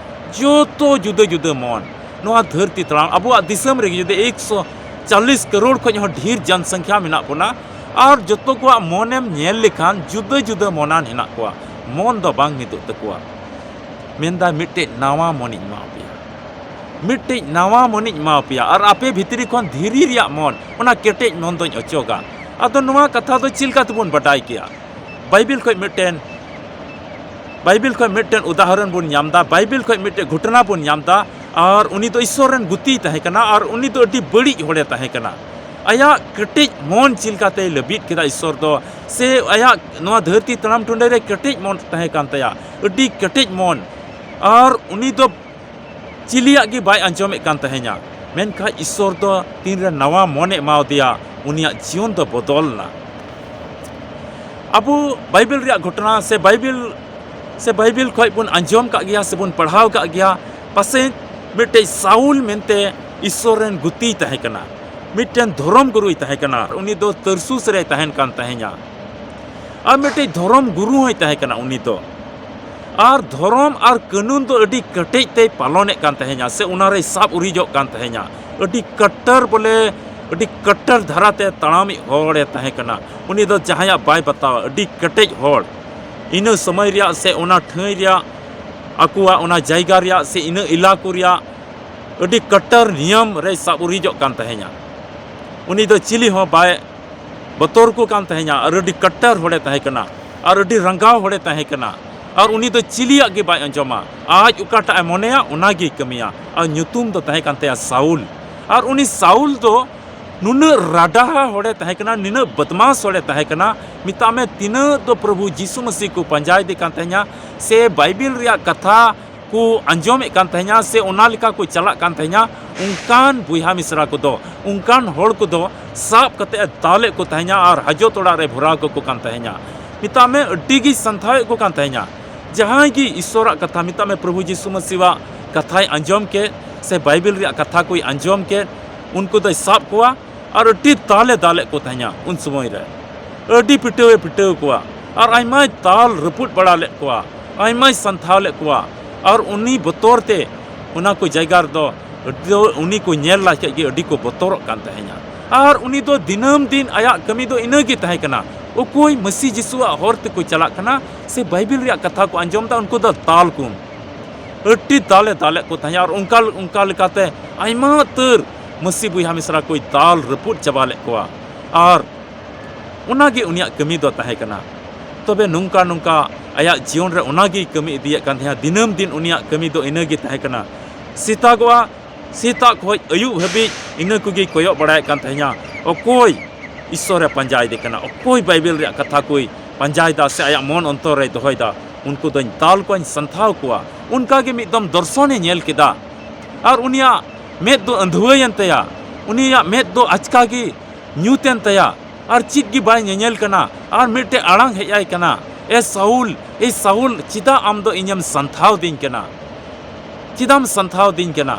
ᱡᱚᱛᱚ ᱡᱩᱫᱟᱹ ᱡᱩᱫᱟᱹ ᱢᱚᱱ᱾ ᱱᱚᱣᱟ ᱫᱷᱟᱹᱨᱛᱤ ᱛᱟᱲᱟᱢ, ᱟᱵᱚᱣᱟᱜ ᱫᱤᱥᱚᱢ ᱨᱮᱜᱮ ᱡᱩᱫᱤ ᱮᱠᱥᱚ ᱪᱟᱞᱤᱥ ᱠᱟᱨᱳᱲ ᱠᱷᱚᱱ ᱦᱚᱸ ᱰᱷᱮᱨ ᱡᱚᱱ ᱥᱚᱝᱠᱷᱭᱟ ᱢᱮᱱᱟᱜ ᱵᱚᱱᱟ, ᱟᱨ ᱡᱚᱛᱚ ᱠᱚᱣᱟᱜ ᱢᱚᱱᱮᱢ ᱧᱮᱞ ᱞᱮᱠᱷᱟᱱ ᱡᱩᱫᱟᱹ ᱡᱩᱫᱟᱹ ᱢᱚᱱᱟᱱ ᱦᱮᱱᱟᱜ ᱠᱚᱣᱟ, ᱢᱚᱱ ᱫᱚ ᱵᱟᱝ ᱢᱤᱫᱚᱜ ᱛᱟᱠᱚᱣᱟ᱾ ᱢᱮᱱᱫᱟ, ᱢᱤᱫᱴᱮᱡ ᱱᱟᱣᱟ ᱢᱚᱱᱤᱧ ᱮᱢᱟ ᱯᱮᱭᱟ, ᱢᱤᱫᱴᱮᱡ ᱱᱟᱣᱟ ᱢᱚᱱᱤᱧ ᱮᱢᱟ ᱯᱮᱭᱟ, ᱟᱨ ᱟᱯᱮ ᱵᱷᱤᱛᱨᱤ ᱠᱷᱚᱱ ᱫᱷᱤᱨᱤ ᱨᱮᱭᱟᱜ ᱢᱚᱱ, ᱚᱱᱟ ᱠᱮᱴᱮᱡ ᱢᱚᱱ ᱫᱚᱧ ᱚᱪᱚᱜᱟ᱾ ᱟᱫᱚ ᱱᱚᱣᱟ ᱠᱟᱛᱷᱟ ᱫᱚ ᱪᱮᱫ ᱞᱮᱠᱟ ᱛᱮᱵᱚᱱ ᱵᱟᱰᱟᱭ ᱠᱮᱭᱟ? ᱵᱟᱭᱵᱮᱞ ᱠᱷᱚᱡ ᱢᱤᱫᱴᱮᱱ, ᱵᱟᱭᱵᱮᱞ ᱠᱷᱚᱡ ᱢᱤᱫᱴᱮᱱ ᱩᱫᱟᱦᱚᱨᱚᱱ ᱵᱚᱱ ᱧᱟᱢ ᱮᱫᱟ, ᱵᱟᱭᱵᱮᱞ ᱠᱷᱚᱡ ᱢᱤᱫᱴᱮᱱ ᱜᱷᱚᱴᱚᱱᱟ ᱵᱚᱱ ᱧᱟᱢ ᱮᱫᱟ᱾ ᱟᱨ ᱩᱱᱤ ᱫᱚ ᱤᱥᱥᱚᱨ ᱨᱮᱱ ᱜᱩᱛᱤᱭ ᱛᱟᱦᱮᱸ ᱠᱟᱱᱟ, ᱟᱨ ᱩᱱᱤ ᱫᱚ ᱟᱹᱰᱤ ᱵᱟᱹᱲᱤᱡ ᱦᱚᱲᱮ ᱛᱟᱦᱮᱸ ᱠᱟᱱᱟ᱾ ᱟᱭᱟᱜ ᱠᱮᱴᱮᱡ ᱢᱚᱱ ᱪᱮᱫ ᱞᱮᱠᱟᱛᱮᱭ ᱞᱟᱹᱵᱤᱫ ᱠᱮᱫᱟ ᱤᱥᱥᱚᱨ ᱫᱚ, ᱥᱮ ᱟᱭᱟᱜ ᱱᱚᱣᱟ ᱫᱷᱟᱹᱨᱛᱤ ᱛᱟᱲᱟᱢ ᱴᱩᱰᱟᱹ ᱨᱮ ᱠᱮᱴᱮᱡ ᱢᱚᱱ ᱛᱟᱦᱮᱸ ᱠᱟᱱ ᱛᱟᱭᱟ, ᱟᱹᱰᱤ ᱠᱮᱴᱮᱡ ᱢᱚᱱ᱾ ᱟᱨ ᱩᱱᱤ ᱫᱚ ᱪᱤᱞᱤᱭᱟᱜ ᱜᱮ ᱵᱟᱭ ᱟᱸᱡᱚᱢᱮᱫ ᱠᱟᱱ ᱛᱟᱦᱮᱸᱧᱟ᱾ ᱢᱮᱱᱠᱷᱟᱱ ᱤᱥᱥᱚᱨ ᱫᱚ ᱛᱤᱱᱨᱮ ᱱᱟᱣᱟ ᱢᱚᱱᱮ ᱮᱢᱟᱣᱟᱫᱮᱭᱟ, ᱩᱱᱤᱭᱟᱜ ᱡᱤᱭᱚᱱ ᱫᱚ ᱵᱚᱫᱚᱞ ᱮᱱᱟ᱾ ᱟᱵᱚ ᱵᱟᱭᱵᱮᱞ ᱨᱮᱭᱟᱜ ᱜᱷᱚᱴᱚᱱᱟ ᱥᱮ ᱵᱟᱭᱵᱮᱞ, ᱥᱮ ᱵᱟᱭᱵᱮᱞ ᱠᱷᱚᱡ ᱵᱚᱱ ᱟᱸᱡᱚᱢ ᱠᱟᱜ ᱜᱮᱭᱟ ᱥᱮ ᱵᱚᱱ ᱯᱟᱲᱦᱟᱣ ᱠᱟᱜ ᱜᱮᱭᱟ᱾ ᱯᱟᱥᱮᱡ ᱢᱤᱫᱴᱮᱡ ᱥᱟᱩᱞ ᱢᱮᱱᱛᱮ ᱤᱥᱥᱚᱨ ᱨᱮᱱ ᱜᱩᱛᱤᱭ ᱛᱟᱦᱮᱸ ᱠᱟᱱᱟ, ᱢᱤᱫᱴᱮᱱ ᱫᱷᱚᱨᱚᱢ ᱜᱩᱨᱩᱭ ᱛᱟᱦᱮᱸ ᱠᱟᱱᱟ᱾ ᱩᱱᱤ ᱫᱚ ᱛᱟᱨᱥᱩᱥ ᱨᱮᱭ ᱛᱟᱦᱮᱱ ᱠᱟᱱ ᱛᱟᱦᱮᱸᱧᱟ᱾ ᱟᱨ ᱢᱤᱫᱴᱮᱡ ᱫᱷᱚᱨᱚᱢ ᱜᱩᱨᱩ ᱦᱚᱸᱭ ᱛᱟᱦᱮᱸ ᱠᱟᱱᱟ ᱩᱱᱤ ᱫᱚ᱾ ᱟᱨ ᱫᱷᱚᱨᱚᱢ ᱟᱨ ᱠᱟᱹᱱᱩᱱ ᱫᱚ ᱟᱹᱰᱤ ᱠᱮᱴᱮᱡ ᱛᱮᱭ ᱯᱟᱞᱚᱱᱮᱫ ᱠᱟᱱ ᱛᱟᱦᱮᱸᱧᱟ, ᱥᱮ ᱚᱱᱟ ᱨᱮᱭ ᱥᱟᱵ ᱩᱨᱤᱡᱚᱜ ᱠᱟᱱ ᱛᱟᱦᱮᱸᱧᱟ᱾ ᱟᱹᱰᱤ ᱠᱟᱴᱴᱟᱨ, ᱵᱚᱞᱮ, ᱟᱹᱰᱤ ᱠᱟᱴᱴᱟᱨ ᱫᱷᱟᱨᱟᱛᱮ ᱛᱟᱲᱟᱢᱤᱡ ᱦᱚᱲᱮ ᱛᱟᱦᱮᱸ ᱠᱟᱱᱟ᱾ ᱩᱱᱤ ᱫᱚ ᱡᱟᱦᱟᱸᱭᱟᱜ ᱵᱟᱭ ᱵᱟᱛᱟᱣᱟ, ᱟᱹᱰᱤ ᱠᱮᱴᱮᱡ ᱦᱚᱲ᱾ ᱤᱱᱟᱹ ᱥᱚᱢᱚᱭ ᱨᱮᱭᱟᱜ ᱥᱮ ᱚᱱᱟ ᱴᱷᱟᱹᱭ ᱨᱮᱭᱟᱜ, ᱟᱠᱚᱣᱟᱜ ᱚᱱᱟ ᱡᱟᱭᱜᱟ ᱨᱮᱭᱟᱜ ᱥᱮ ᱤᱱᱟᱹ ᱮᱞᱟᱠᱚ ᱨᱮᱭᱟᱜ ᱟᱹᱰᱤ ᱠᱟᱴᱴᱟᱨ ᱱᱤᱭᱚᱢ ᱨᱮᱭ ᱥᱟᱵ ᱩᱨᱤᱡᱚᱜ ᱠᱟᱱ ᱛᱟᱦᱮᱸᱧᱟ᱾ ᱩᱱᱤ ᱫᱚ ᱪᱤᱞᱤ ᱦᱚᱸ ᱵᱟᱭ ᱵᱚᱛᱚᱨ ᱠᱚ ᱠᱟᱱ ᱛᱟᱦᱮᱸᱧᱟ, ᱟᱨ ᱟᱹᱰᱤ ᱠᱟᱴᱴᱟᱨ ᱦᱚᱲᱮ ᱛᱟᱦᱮᱸ ᱠᱟᱱᱟ, ᱟᱨ ᱟᱹᱰᱤ ᱨᱟᱸᱜᱟᱣ ᱦᱚᱲᱮ ᱛᱟᱦᱮᱸ ᱠᱟᱱᱟ᱾ ᱟᱨ ᱩᱱᱤ ᱫᱚ ᱪᱤᱞᱤᱭᱟᱜ ᱜᱮ ᱵᱟᱭ ᱟᱸᱡᱚᱢᱟ᱾ ᱟᱡ ᱚᱠᱟᱴᱟᱜ ᱮ ᱢᱚᱱᱮᱭᱟ, ᱚᱱᱟ ᱜᱮᱭ ᱠᱟᱹᱢᱤᱭᱟ᱾ ᱟᱨ ᱧᱩᱛᱩᱢ ᱫᱚ ᱛᱟᱦᱮᱸ ᱠᱟᱱ ᱛᱟᱭᱟ ᱥᱟᱩᱞ᱾ ᱟᱨ ᱩᱱᱤ ᱥᱟᱩᱞ ᱫᱚ ᱱᱩᱱᱟᱹᱜ ᱨᱟᱰᱟᱦᱟ ᱦᱚᱲᱮ ᱛᱟᱦᱮᱸ ᱠᱟᱱᱟ, ᱱᱤᱱᱟᱹᱜ ᱵᱚᱫᱢᱟᱥ ᱦᱚᱲᱮ ᱛᱟᱦᱮᱸ ᱠᱟᱱᱟ, ᱢᱮᱛᱟᱜ ᱢᱮ, ᱛᱤᱱᱟᱹᱜ ᱫᱚ ᱯᱨᱚᱵᱷᱩ ᱡᱤᱥᱩ ᱢᱟᱹᱥᱤ ᱠᱚ ᱯᱟᱸᱡᱟᱭᱮᱫᱮ ᱠᱟᱱ ᱛᱟᱦᱮᱸᱧᱟ, ᱥᱮ ᱵᱟᱭᱵᱮᱞ ᱨᱮᱭᱟᱜ ᱠᱟᱛᱷᱟ ᱠᱚ ᱟᱸᱡᱚᱢᱮᱫ ᱠᱟᱱ ᱛᱟᱦᱮᱸᱱᱟ ᱥᱮ ᱚᱱᱟ ᱞᱮᱠᱟ ᱠᱚ ᱪᱟᱞᱟᱜ ᱠᱟᱱ ᱛᱟᱦᱮᱸᱱᱟ, ᱚᱱᱠᱟᱱ ᱵᱚᱭᱦᱟ ᱢᱤᱥᱨᱟ ᱠᱚᱫᱚ, ᱚᱱᱠᱟᱱ ᱦᱚᱲ ᱠᱚᱫᱚ ᱥᱟᱵ ᱠᱟᱛᱮ ᱮ ᱫᱟᱞᱮᱫ ᱠᱚ ᱛᱟᱦᱮᱸᱱᱟ ᱟᱨ ᱦᱟᱡᱚᱛ ᱚᱲᱟᱜ ᱨᱮ ᱵᱷᱚᱨᱟᱣ ᱠᱟᱠᱚ ᱠᱟᱱ ᱛᱟᱦᱮᱸᱱᱟ᱾ ᱢᱮᱛᱟᱜ ᱢᱮ, ᱟᱹᱰᱤ ᱜᱮ ᱥᱟᱱᱛᱷᱟᱣᱮᱫ ᱠᱚ ᱠᱟᱱ ᱛᱟᱦᱮᱸᱱᱟ᱾ ᱡᱟᱦᱟᱸᱭ ᱜᱮ ᱤᱥᱥᱚᱨᱟᱜ ᱠᱟᱛᱷᱟ, ᱢᱮᱛᱟᱜ ᱢᱮ, ᱯᱨᱚᱵᱷᱩ ᱡᱤᱥᱩ ᱢᱟᱹᱥᱤᱣᱟᱜ ᱠᱟᱛᱷᱟᱭ ᱟᱸᱡᱚᱢ ᱠᱮᱫ ᱥᱮ ᱵᱟᱭᱵᱮᱞ ᱨᱮᱭᱟᱜ ᱠᱟᱛᱷᱟ ᱠᱚᱭ ᱟᱸᱡᱚᱢ ᱠᱮᱫ, ᱩᱱᱠᱩ ᱫᱚᱭ ᱥᱟᱵ ᱠᱚᱣᱟ ᱟᱨ ᱟᱹᱰᱤ ᱫᱟᱞᱮ ᱫᱟᱞᱮᱫ ᱠᱚ ᱛᱟᱦᱮᱸᱱᱟ᱾ ᱩᱱ ᱥᱚᱢᱚᱭ ᱨᱮ ᱟᱹᱰᱤ ᱯᱤᱴᱟᱹᱣᱮ ᱯᱤᱴᱟᱹᱣ ᱠᱚᱣᱟ ᱟᱨ ᱟᱭᱢᱟᱭ ᱫᱟᱞ ᱨᱟᱹᱯᱩᱫ ᱵᱟᱲᱟ ᱞᱮᱫ ᱠᱚᱣᱟ, ᱟᱭᱢᱟᱭ ᱥᱟᱱᱛᱷᱟᱣ ᱞᱮᱫ ᱠᱚᱣᱟ᱾ ᱟᱨ ᱩᱱᱤ ᱵᱚᱛᱚᱨ ᱛᱮ ᱚᱱᱟ ᱠᱚ ᱡᱟᱭᱜᱟ ᱨᱮᱫᱚ ᱟᱹᱰᱤ, ᱩᱱᱤ ᱠᱚ ᱧᱮᱞ ᱞᱟᱭ ᱠᱷᱟᱡ ᱜᱮ ᱟᱹᱰᱤ ᱠᱚ ᱵᱚᱛᱚᱨᱚᱜ ᱠᱟᱱ ᱛᱟᱦᱮᱸᱱᱟ᱾ ᱟᱨ ᱩᱱᱤ ᱫᱚ ᱫᱤᱱᱟᱹᱢ ᱫᱤᱱ ᱟᱭᱟᱜ ᱠᱟᱹᱢᱤ ᱫᱚ ᱤᱱᱟᱹ ᱜᱮ ᱛᱟᱦᱮᱸ ᱠᱟᱱᱟ, ᱚᱠᱚᱭ ᱢᱟᱹᱥᱤ ᱡᱤᱥᱩᱣᱟᱜ ᱦᱚᱨ ᱛᱮᱠᱚ ᱪᱟᱞᱟᱜ ᱠᱟᱱᱟ ᱥᱮ ᱵᱟᱭᱵᱮᱞ ᱨᱮᱭᱟᱜ ᱠᱟᱛᱷᱟ ᱠᱚ ᱟᱸᱡᱚᱢ ᱮᱫᱟ, ᱩᱱᱠᱩ ᱫᱚ ᱫᱟᱞ ᱠᱚᱢ᱾ ᱟᱹᱰᱤ ᱫᱟᱞᱮ ᱫᱟᱞᱮᱫ ᱠᱚ ᱛᱟᱦᱮᱸᱱᱟ ᱟᱨ ᱚᱱᱠᱟ, ᱚᱱᱠᱟ ᱞᱮᱠᱟᱛᱮ ᱟᱭᱢᱟ ᱩᱛᱟᱹᱨ ᱢᱟᱹᱥᱤ ᱵᱚᱭᱦᱟ ᱢᱤᱥᱨᱟ ᱠᱚᱭ ᱫᱟᱞ ᱨᱟᱹᱯᱩᱫ ᱪᱟᱵᱟ ᱞᱮᱫ ᱠᱚᱣᱟ᱾ ᱟᱨ ᱚᱱᱟᱜᱮ ᱩᱱᱤᱭᱟᱜ ᱠᱟᱹᱢᱤ ᱫᱚ ᱛᱟᱦᱮᱸ ᱠᱟᱱᱟ᱾ ᱛᱚᱵᱮ ᱱᱚᱝᱠᱟ ᱱᱚᱝᱠᱟ ᱟᱭᱟᱜ ᱡᱤᱭᱚᱱ ᱨᱮ ᱚᱱᱟᱜᱮᱭ ᱠᱟᱹᱢᱤ ᱤᱫᱤᱭᱮᱫ ᱠᱟᱱ ᱛᱟᱦᱮᱸᱱᱟ᱾ ᱫᱤᱱᱟᱹᱢ ᱫᱤᱱ ᱩᱱᱤᱭᱟᱜ ᱠᱟᱹᱢᱤ ᱫᱚ ᱤᱱᱟᱹᱜᱮ ᱛᱟᱦᱮᱸ ᱠᱟᱱᱟ᱾ ᱥᱮᱛᱟᱜᱚᱜᱼᱟ, ᱥᱮᱛᱟᱜ ᱠᱷᱚᱱ ᱟᱹᱭᱩᱵ ᱦᱟᱹᱵᱤᱡ ᱤᱱᱟᱹ ᱠᱚᱜᱮᱭ ᱠᱚᱭᱚᱜ ᱵᱟᱲᱟᱭᱮᱫ ᱠᱟᱱ ᱛᱟᱦᱮᱸᱱᱟ᱾ ᱚᱠᱚᱭ ᱤᱥᱥᱚᱨᱮ ᱯᱟᱸᱡᱟᱭᱮᱫᱮ ᱠᱟᱱᱟ, ᱚᱠᱚᱭ ᱵᱟᱭᱵᱮᱞ ᱨᱮᱭᱟᱜ ᱠᱟᱛᱷᱟ ᱠᱚᱭ ᱯᱟᱸᱡᱟᱭᱮᱫᱟ ᱥᱮ ᱟᱭᱟᱜ ᱢᱚᱱ ᱚᱱᱛᱚᱨ ᱨᱮᱭ ᱫᱚᱦᱚᱭᱮᱫᱟ, ᱩᱱᱠᱩ ᱫᱚᱧ ᱫᱟᱞ ᱠᱚᱣᱟᱧ ᱥᱟᱱᱛᱷᱟᱣ ᱠᱚᱣᱟ᱾ ᱚᱱᱠᱟᱜᱮ ᱢᱤᱫ ᱫᱚᱢ ᱫᱚᱨᱥᱚᱱᱮ ᱧᱮᱞ ᱠᱮᱫᱟ ᱟᱨ ᱩᱱᱤᱭᱟᱜ ᱢᱮᱫ ᱫᱚ ᱟᱹᱸᱫᱷᱣᱟᱹᱭᱮᱱ ᱛᱟᱭᱟ, ᱩᱱᱤᱭᱟᱜ ᱢᱮᱫ ᱫᱚ ᱟᱪᱠᱟ ᱜᱮ ᱧᱩᱛ ᱮᱱ ᱛᱟᱭᱟ ᱟᱨ ᱪᱮᱫ ᱜᱮ ᱵᱟᱭ ᱧᱮᱧᱮᱞ ᱠᱟᱱᱟ᱾ ᱟᱨ ᱢᱤᱫᱴᱮᱡ ᱟᱲᱟᱝ ᱦᱮᱡ ᱟᱭ ᱠᱟᱱᱟ, "ᱮ ᱥᱟᱩᱞ, ᱮ ᱥᱟᱩᱞ, ᱪᱮᱫᱟᱜ ᱟᱢ ᱫᱚ ᱤᱧᱮᱢ ᱥᱟᱱᱛᱷᱟᱣ ᱫᱤᱧ ᱠᱟᱱᱟ? ᱪᱮᱫᱟᱜ ᱮᱢ ᱥᱟᱱᱛᱷᱟᱣ ᱫᱤᱧ ᱠᱟᱱᱟ?"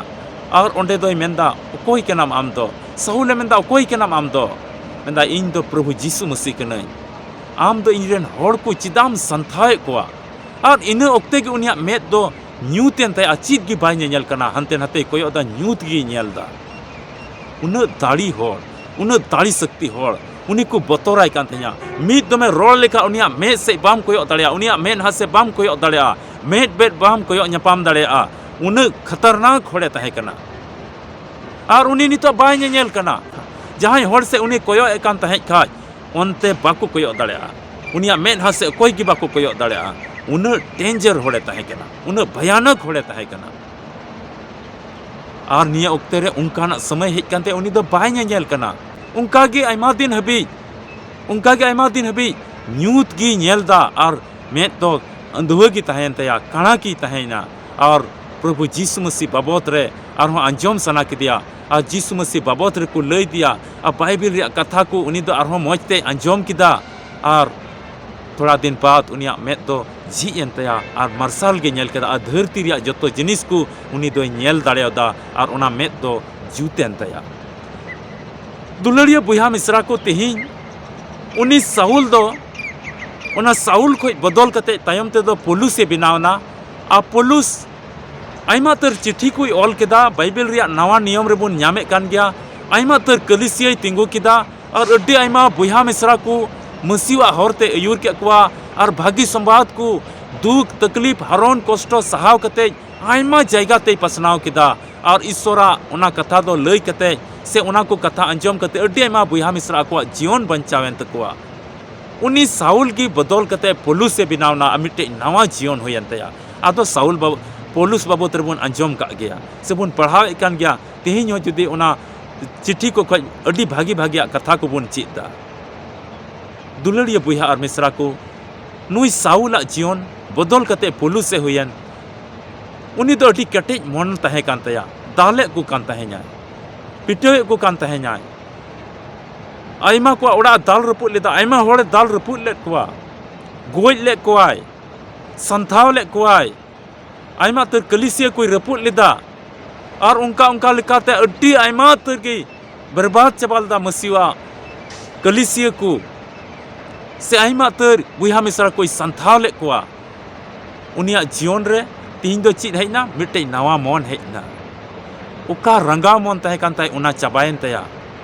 ᱟᱨ ᱚᱸᱰᱮ ᱫᱚᱭ ᱢᱮᱱᱫᱟ, "ᱚᱠᱚᱭ ᱠᱟᱱᱟᱢ ᱟᱢ ᱫᱚ?" ᱥᱟᱩᱞᱮ ᱢᱮᱱᱫᱟ, "ᱚᱠᱚᱭ ᱠᱟᱱᱟᱢ ᱟᱢ ᱫᱚ?" ᱢᱮᱱᱫᱟ, "ᱤᱧ ᱫᱚ ᱯᱨᱚᱵᱷᱩ ᱡᱤᱥᱩ ᱢᱟᱹᱥᱤ ᱠᱟᱹᱱᱟᱹᱧ, ᱟᱢ ᱫᱚ ᱤᱧ ᱨᱮᱱ ᱦᱚᱲ ᱠᱚ ᱪᱮᱫᱟᱜ ᱮᱢ ᱥᱟᱱᱛᱷᱟᱣᱮᱫ ᱠᱚᱣᱟ?" ᱟᱨ ᱤᱱᱟᱹ ᱚᱠᱛᱮ ᱜᱮ ᱩᱱᱤᱭᱟᱜ ᱢᱮᱫ ᱫᱚ ᱧᱩᱛ ᱮᱱ ᱛᱟᱭᱟ, ᱪᱮᱫ ᱜᱮ ᱵᱟᱭ ᱧᱮᱧᱮᱞ ᱠᱟᱱᱟ, ᱦᱟᱱᱛᱮ ᱱᱟᱛᱮᱭ ᱠᱚᱭᱚᱜ ᱮᱫᱟ, ᱧᱩᱛ ᱜᱮᱭ ᱧᱮᱞ ᱮᱫᱟ᱾ ᱩᱱᱟᱹᱜ ᱫᱟᱲᱮ ᱦᱚᱲ, ᱩᱱᱟᱹᱜ ᱫᱟᱲᱮ ᱥᱚᱠᱛᱤ ᱦᱚᱲ, ᱩᱱᱤ ᱠᱚ ᱵᱚᱛᱚᱨᱟᱭ ᱠᱟᱱ ᱛᱟᱦᱮᱸᱱᱟ᱾ ᱢᱤᱫ ᱫᱚᱢᱮ ᱨᱚᱲ ᱞᱮᱠᱷᱟᱱ ᱩᱱᱤᱭᱟᱜ ᱢᱮᱫ ᱥᱮᱫ ᱵᱟᱢ ᱠᱚᱭᱚᱜ ᱫᱟᱲᱮᱭᱟᱜᱼᱟ, ᱩᱱᱤᱭᱟᱜ ᱢᱮᱫᱦᱟ ᱥᱮᱫ ᱵᱟᱢ ᱠᱚᱭᱚᱜ ᱫᱟᱲᱮᱭᱟᱜᱼᱟ, ᱢᱮᱫ ᱢᱮᱫ ᱵᱟᱢ ᱠᱚᱭᱚᱜ ᱧᱟᱯᱟᱢ ᱫᱟᱲᱮᱭᱟᱜᱼᱟ᱾ ᱩᱱᱟᱹᱜ ᱠᱷᱟᱛᱟᱨᱱᱟᱠ ᱦᱚᱲᱮ ᱛᱟᱦᱮᱸ ᱠᱟᱱᱟ᱾ ᱟᱨ ᱩᱱᱤ ᱱᱤᱛᱚᱜ ᱵᱟᱭ ᱧᱮᱧᱮᱞ ᱠᱟᱱᱟ᱾ ᱡᱟᱦᱟᱸᱭ ᱦᱚᱲ ᱥᱮᱫ ᱩᱱᱤ ᱠᱚᱭᱚᱜ ᱮᱫ ᱠᱟᱱ ᱛᱟᱦᱮᱸᱫ ᱠᱷᱟᱡ, ᱚᱱᱛᱮ ᱵᱟᱠᱚ ᱠᱚᱭᱚᱜ ᱫᱟᱲᱮᱭᱟᱜᱼᱟ᱾ ᱩᱱᱤᱭᱟᱜ ᱢᱮᱫᱦᱟ ᱥᱮᱫ ᱚᱠᱚᱭ ᱜᱮ ᱵᱟᱠᱚ ᱠᱚᱭᱚᱜ ᱫᱟᱲᱮᱭᱟᱜᱼᱟ᱾ ᱩᱱᱟᱹᱜ ᱰᱮᱧᱡᱟᱨ ᱦᱚᱲᱮ ᱛᱟᱦᱮᱸ ᱠᱟᱱᱟ, ᱩᱱᱟᱹᱜ ᱵᱷᱚᱭᱟᱱᱚᱠ ᱦᱚᱲᱮ ᱛᱟᱦᱮᱸ ᱠᱟᱱᱟ᱾ ᱟᱨ ᱱᱤᱭᱟᱹ ᱚᱠᱛᱮ ᱨᱮ ᱚᱱᱠᱟᱱᱟᱜ ᱥᱚᱢᱚᱭ ᱦᱮᱡ ᱠᱟᱱᱛᱮ ᱩᱱᱤ ᱫᱚ ᱵᱟᱭ ᱧᱮᱧᱮᱞ ᱠᱟᱱᱟ᱾ ᱚᱱᱠᱟ ᱜᱮ ᱟᱭᱢᱟ ᱫᱤᱱ ᱦᱟᱹᱵᱤᱡ, ᱚᱱᱠᱟ ᱜᱮ ᱟᱭᱢᱟ ᱫᱤᱱ ᱦᱟᱹᱵᱤᱡ ᱧᱩᱛ ᱜᱮᱭ ᱧᱮᱞ ᱮᱫᱟ ᱟᱨ ᱢᱮᱫ ᱫᱚ ᱟᱹᱸᱫᱷᱣᱟᱹ ᱜᱮ ᱛᱟᱦᱮᱸᱭᱮᱱ ᱛᱟᱭᱟ, ᱠᱟᱬᱟ ᱜᱮᱭ ᱛᱟᱦᱮᱸᱭᱮᱱᱟ᱾ ᱟᱨ ᱯᱨᱚᱵᱷᱩ ᱡᱤᱥᱩ ᱢᱟᱹᱥᱤ ᱵᱟᱵᱚᱫ ᱨᱮ ᱟᱨᱦᱚᱸ ᱟᱸᱡᱚᱢ ᱥᱟᱱᱟ ᱠᱮᱫᱮᱭᱟ᱾ ᱟᱨ ᱡᱤᱥᱩ ᱢᱟᱹᱥᱤ ᱵᱟᱵᱚᱫ ᱨᱮᱠᱚ ᱞᱟᱹᱭ ᱟᱫᱮᱭᱟ᱾ ᱟᱨ ᱵᱟᱭᱵᱮᱞ ᱨᱮᱭᱟᱜ ᱠᱟᱛᱷᱟ ᱠᱚ ᱩᱱᱤ ᱫᱚ ᱟᱨᱦᱚᱸ ᱢᱚᱡᱽ ᱛᱮᱭ ᱟᱸᱡᱚᱢ ᱠᱮᱫᱟ᱾ ᱟᱨ ᱛᱷᱚᱲᱟ ᱫᱤᱱ ᱵᱟᱫ ᱩᱱᱤᱭᱟᱜ ᱢᱮᱫ ᱫᱚ ᱡᱷᱤᱡ ᱮᱱ ᱛᱟᱭᱟ ᱟᱨ ᱢᱟᱨᱥᱟᱞ ᱜᱮ ᱧᱮᱞ ᱠᱮᱫᱟ᱾ ᱟᱨ ᱫᱷᱟᱹᱨᱛᱤ ᱨᱮᱭᱟᱜ ᱡᱚᱛᱚ ᱡᱤᱱᱤᱥ ᱠᱚ ᱩᱱᱤ ᱫᱚᱭ ᱧᱮᱞ ᱫᱟᱲᱮᱭᱟᱫᱟ ᱟᱨ ᱚᱱᱟ ᱢᱮᱫ ᱫᱚ ᱡᱩᱛ ᱮᱱ ᱛᱟᱭᱟ᱾ ᱫᱩᱞᱟᱹᱲᱤᱭᱟᱹ ᱵᱚᱭᱦᱟ ᱢᱤᱥᱨᱟ ᱠᱚ, ᱛᱮᱦᱮᱧ ᱩᱱᱤ ᱥᱟᱩᱞ ᱫᱚ, ᱚᱱᱟ ᱥᱟᱩᱞ ᱠᱷᱚᱱ ᱵᱚᱫᱚᱞ ᱠᱟᱛᱮ ᱛᱟᱭᱚᱢ ᱛᱮᱫᱚ ᱯᱚᱞᱩᱥ ᱮ ᱵᱮᱱᱟᱣ ᱮᱱᱟ᱾ ᱟᱨ ᱯᱚᱞᱩᱥ ᱟᱭᱢᱟ ᱩᱛᱟᱹᱨ ᱪᱤᱴᱷᱤ ᱠᱚᱭ ᱚᱞ ᱠᱮᱫᱟ᱾ ᱵᱟᱭᱵᱮᱞ ᱨᱮᱭᱟᱜ ᱱᱟᱣᱟ ᱱᱤᱭᱚᱢ ᱨᱮᱵᱚᱱ ᱧᱟᱢᱮᱫ ᱠᱟᱱ ᱜᱮᱭᱟ, ᱟᱭᱢᱟ ᱩᱛᱟᱹᱨ ᱠᱟᱹᱞᱤᱥᱤᱭᱟᱹᱭ ᱛᱤᱸᱜᱩ ᱠᱮᱫᱟ᱾ ᱟᱨ ᱟᱹᱰᱤ ᱟᱭᱢᱟ ᱵᱚᱭᱦᱟ ᱢᱤᱥᱨᱟ ᱠᱚ ᱢᱟᱹᱥᱤᱣᱟᱜ ᱦᱚᱨ ᱛᱮ ᱟᱹᱭᱩᱨ ᱠᱮᱫ ᱠᱚᱣᱟ᱾ ᱟᱨ ᱵᱷᱟᱹᱜᱤ ᱥᱚᱢᱵᱟᱫ ᱠᱚ, ᱫᱩᱠ ᱛᱟᱠᱞᱤᱯ, ᱦᱟᱨᱚᱱ ᱠᱚᱥᱴᱚ ᱥᱟᱦᱟᱣ ᱠᱟᱛᱮ ᱟᱭᱢᱟ ᱡᱟᱭᱜᱟ ᱛᱮᱭ ᱯᱟᱥᱱᱟᱣ ᱠᱮᱫᱟ᱾ ᱟᱨ ᱤᱥᱥᱚᱨᱟᱜ ᱚᱱᱟ ᱠᱟᱛᱷᱟ ᱫᱚ ᱞᱟᱹᱭ ᱠᱟᱛᱮ ᱥᱮ ᱚᱱᱟ ᱠᱚ ᱠᱟᱛᱷᱟ ᱟᱸᱡᱚᱢ ᱠᱟᱛᱮ ᱟᱹᱰᱤ ᱟᱭᱢᱟ ᱵᱚᱭᱦᱟ ᱢᱤᱥᱨᱟ ᱟᱠᱚᱣᱟᱜ ᱡᱤᱭᱚᱱ ᱵᱟᱧᱪᱟᱣ ᱮᱱ ᱛᱟᱠᱚᱣᱟ᱾ ᱩᱱᱤ ᱥᱟᱩᱞ ᱜᱮ ᱵᱚᱫᱚᱞ ᱠᱟᱛᱮ ᱯᱚᱞᱩᱥ ᱮ ᱵᱮᱱᱟᱣ ᱮᱱᱟ ᱟᱨ ᱢᱤᱫᱴᱮᱡ ᱱᱟᱣᱟ ᱡᱤᱭᱚᱱ ᱦᱩᱭᱮᱱ ᱛᱟᱭᱟ᱾ ᱟᱫᱚ ᱥᱟᱩᱞ ᱵᱟᱵ-, ᱯᱚᱞᱩᱥ ᱵᱟᱵᱚᱫ ᱨᱮᱵᱚᱱ ᱟᱸᱡᱚᱢ ᱠᱟᱜ ᱜᱮᱭᱟ ᱥᱮᱵᱚᱱ ᱯᱟᱲᱦᱟᱣᱮᱫ ᱠᱟᱱ ᱜᱮᱭᱟ᱾ ᱛᱮᱦᱮᱧ ᱦᱚᱸ ᱡᱩᱫᱤ ᱚᱱᱟ ᱪᱤᱴᱷᱤ ᱠᱚ ᱠᱷᱚᱱ ᱟᱹᱰᱤ ᱵᱷᱟᱹᱜᱤ ᱵᱷᱟᱹᱜᱤᱭᱟᱜ ᱠᱟᱛᱷᱟ ᱠᱚᱵᱚᱱ ᱪᱮᱫ ᱮᱫᱟ᱾ ᱫᱩᱞᱟᱹᱲᱤᱭᱟᱹ ᱵᱚᱭᱦᱟ ᱟᱨ ᱢᱤᱥᱨᱟ ᱠᱚ, ᱱᱩᱭ ᱥᱟᱩᱞᱟᱜ ᱡᱤᱭᱚᱱ ᱵᱚᱫᱚᱞ ᱠᱟᱛᱮ ᱯᱚᱞᱩᱥ ᱮ ᱦᱩᱭᱮᱱ᱾ ᱩᱱᱤ ᱫᱚ ᱟᱹᱰᱤ ᱠᱮᱴᱮᱡ ᱢᱚᱱ ᱛᱟᱦᱮᱸ ᱠᱟᱱ ᱛᱟᱭᱟ᱾ ᱫᱟᱞᱮᱫ ᱠᱚ ᱠᱟᱱ ᱛᱟᱦᱮᱸᱧᱟᱭ, ᱯᱤᱴᱟᱹᱣᱮᱫ ᱠᱚ ᱠᱟᱱ ᱛᱟᱦᱮᱸᱧᱟᱭ, ᱟᱭᱢᱟ ᱠᱚᱣᱟᱜ ᱚᱲᱟᱜ ᱮ ᱫᱟᱞ ᱨᱟᱹᱯᱩᱫ ᱞᱮᱫᱟ, ᱟᱭᱢᱟ ᱦᱚᱲᱮ ᱫᱟᱞ ᱨᱟᱹᱯᱩᱫ ᱞᱮᱫ ᱠᱚᱣᱟ, ᱜᱚᱡ ᱞᱮᱫ ᱠᱚᱣᱟᱭ, ᱥᱟᱱᱛᱷᱟᱣ ᱞᱮᱫ ᱠᱚᱣᱟᱭ, ᱟᱭᱢᱟ ᱩᱛᱟᱹᱨ ᱠᱟᱹᱞᱤᱥᱤᱭᱟᱹ ᱠᱚᱭ ᱨᱟᱹᱯᱩᱫ ᱞᱮᱫᱟ᱾ ᱟᱨ ᱚᱱᱠᱟ ᱚᱱᱠᱟ ᱞᱮᱠᱟᱛᱮ ᱟᱹᱰᱤ ᱟᱭᱢᱟ ᱩᱛᱟᱹᱨ ᱜᱮ ᱵᱮᱨᱵᱟᱫ ᱪᱟᱵᱟ ᱞᱮᱫᱟ ᱢᱟᱹᱥᱤᱣᱟᱜ ᱠᱟᱹᱞᱤᱥᱤᱭᱟᱹ ᱠᱚ, ᱥᱮ ᱟᱭᱢᱟ ᱩᱛᱟᱹᱨ ᱵᱚᱭᱦᱟ ᱢᱤᱥᱨᱟ ᱠᱚᱭ ᱥᱟᱱᱛᱷᱟᱣ ᱞᱮᱫ ᱠᱚᱣᱟ᱾ ᱩᱱᱤᱭᱟᱜ ᱡᱤᱭᱚᱱ ᱨᱮ ᱛᱤᱦᱤᱧ ᱫᱚ ᱪᱮᱫ ᱦᱮᱡ ᱮᱱᱟ? ᱢᱤᱫᱴᱮᱡ ᱱᱟᱣᱟ ᱢᱚᱱ ᱦᱮᱡ ᱮᱱᱟ᱾ ᱚᱠᱟ ᱨᱟᱸᱜᱟᱣ ᱢᱚᱱ ᱛᱟᱦᱮᱸ ᱠᱟᱱ ᱛᱟᱭ, ᱚᱱᱟ ᱪᱟᱵᱟᱭᱮᱱ ᱛᱟᱭᱟ᱾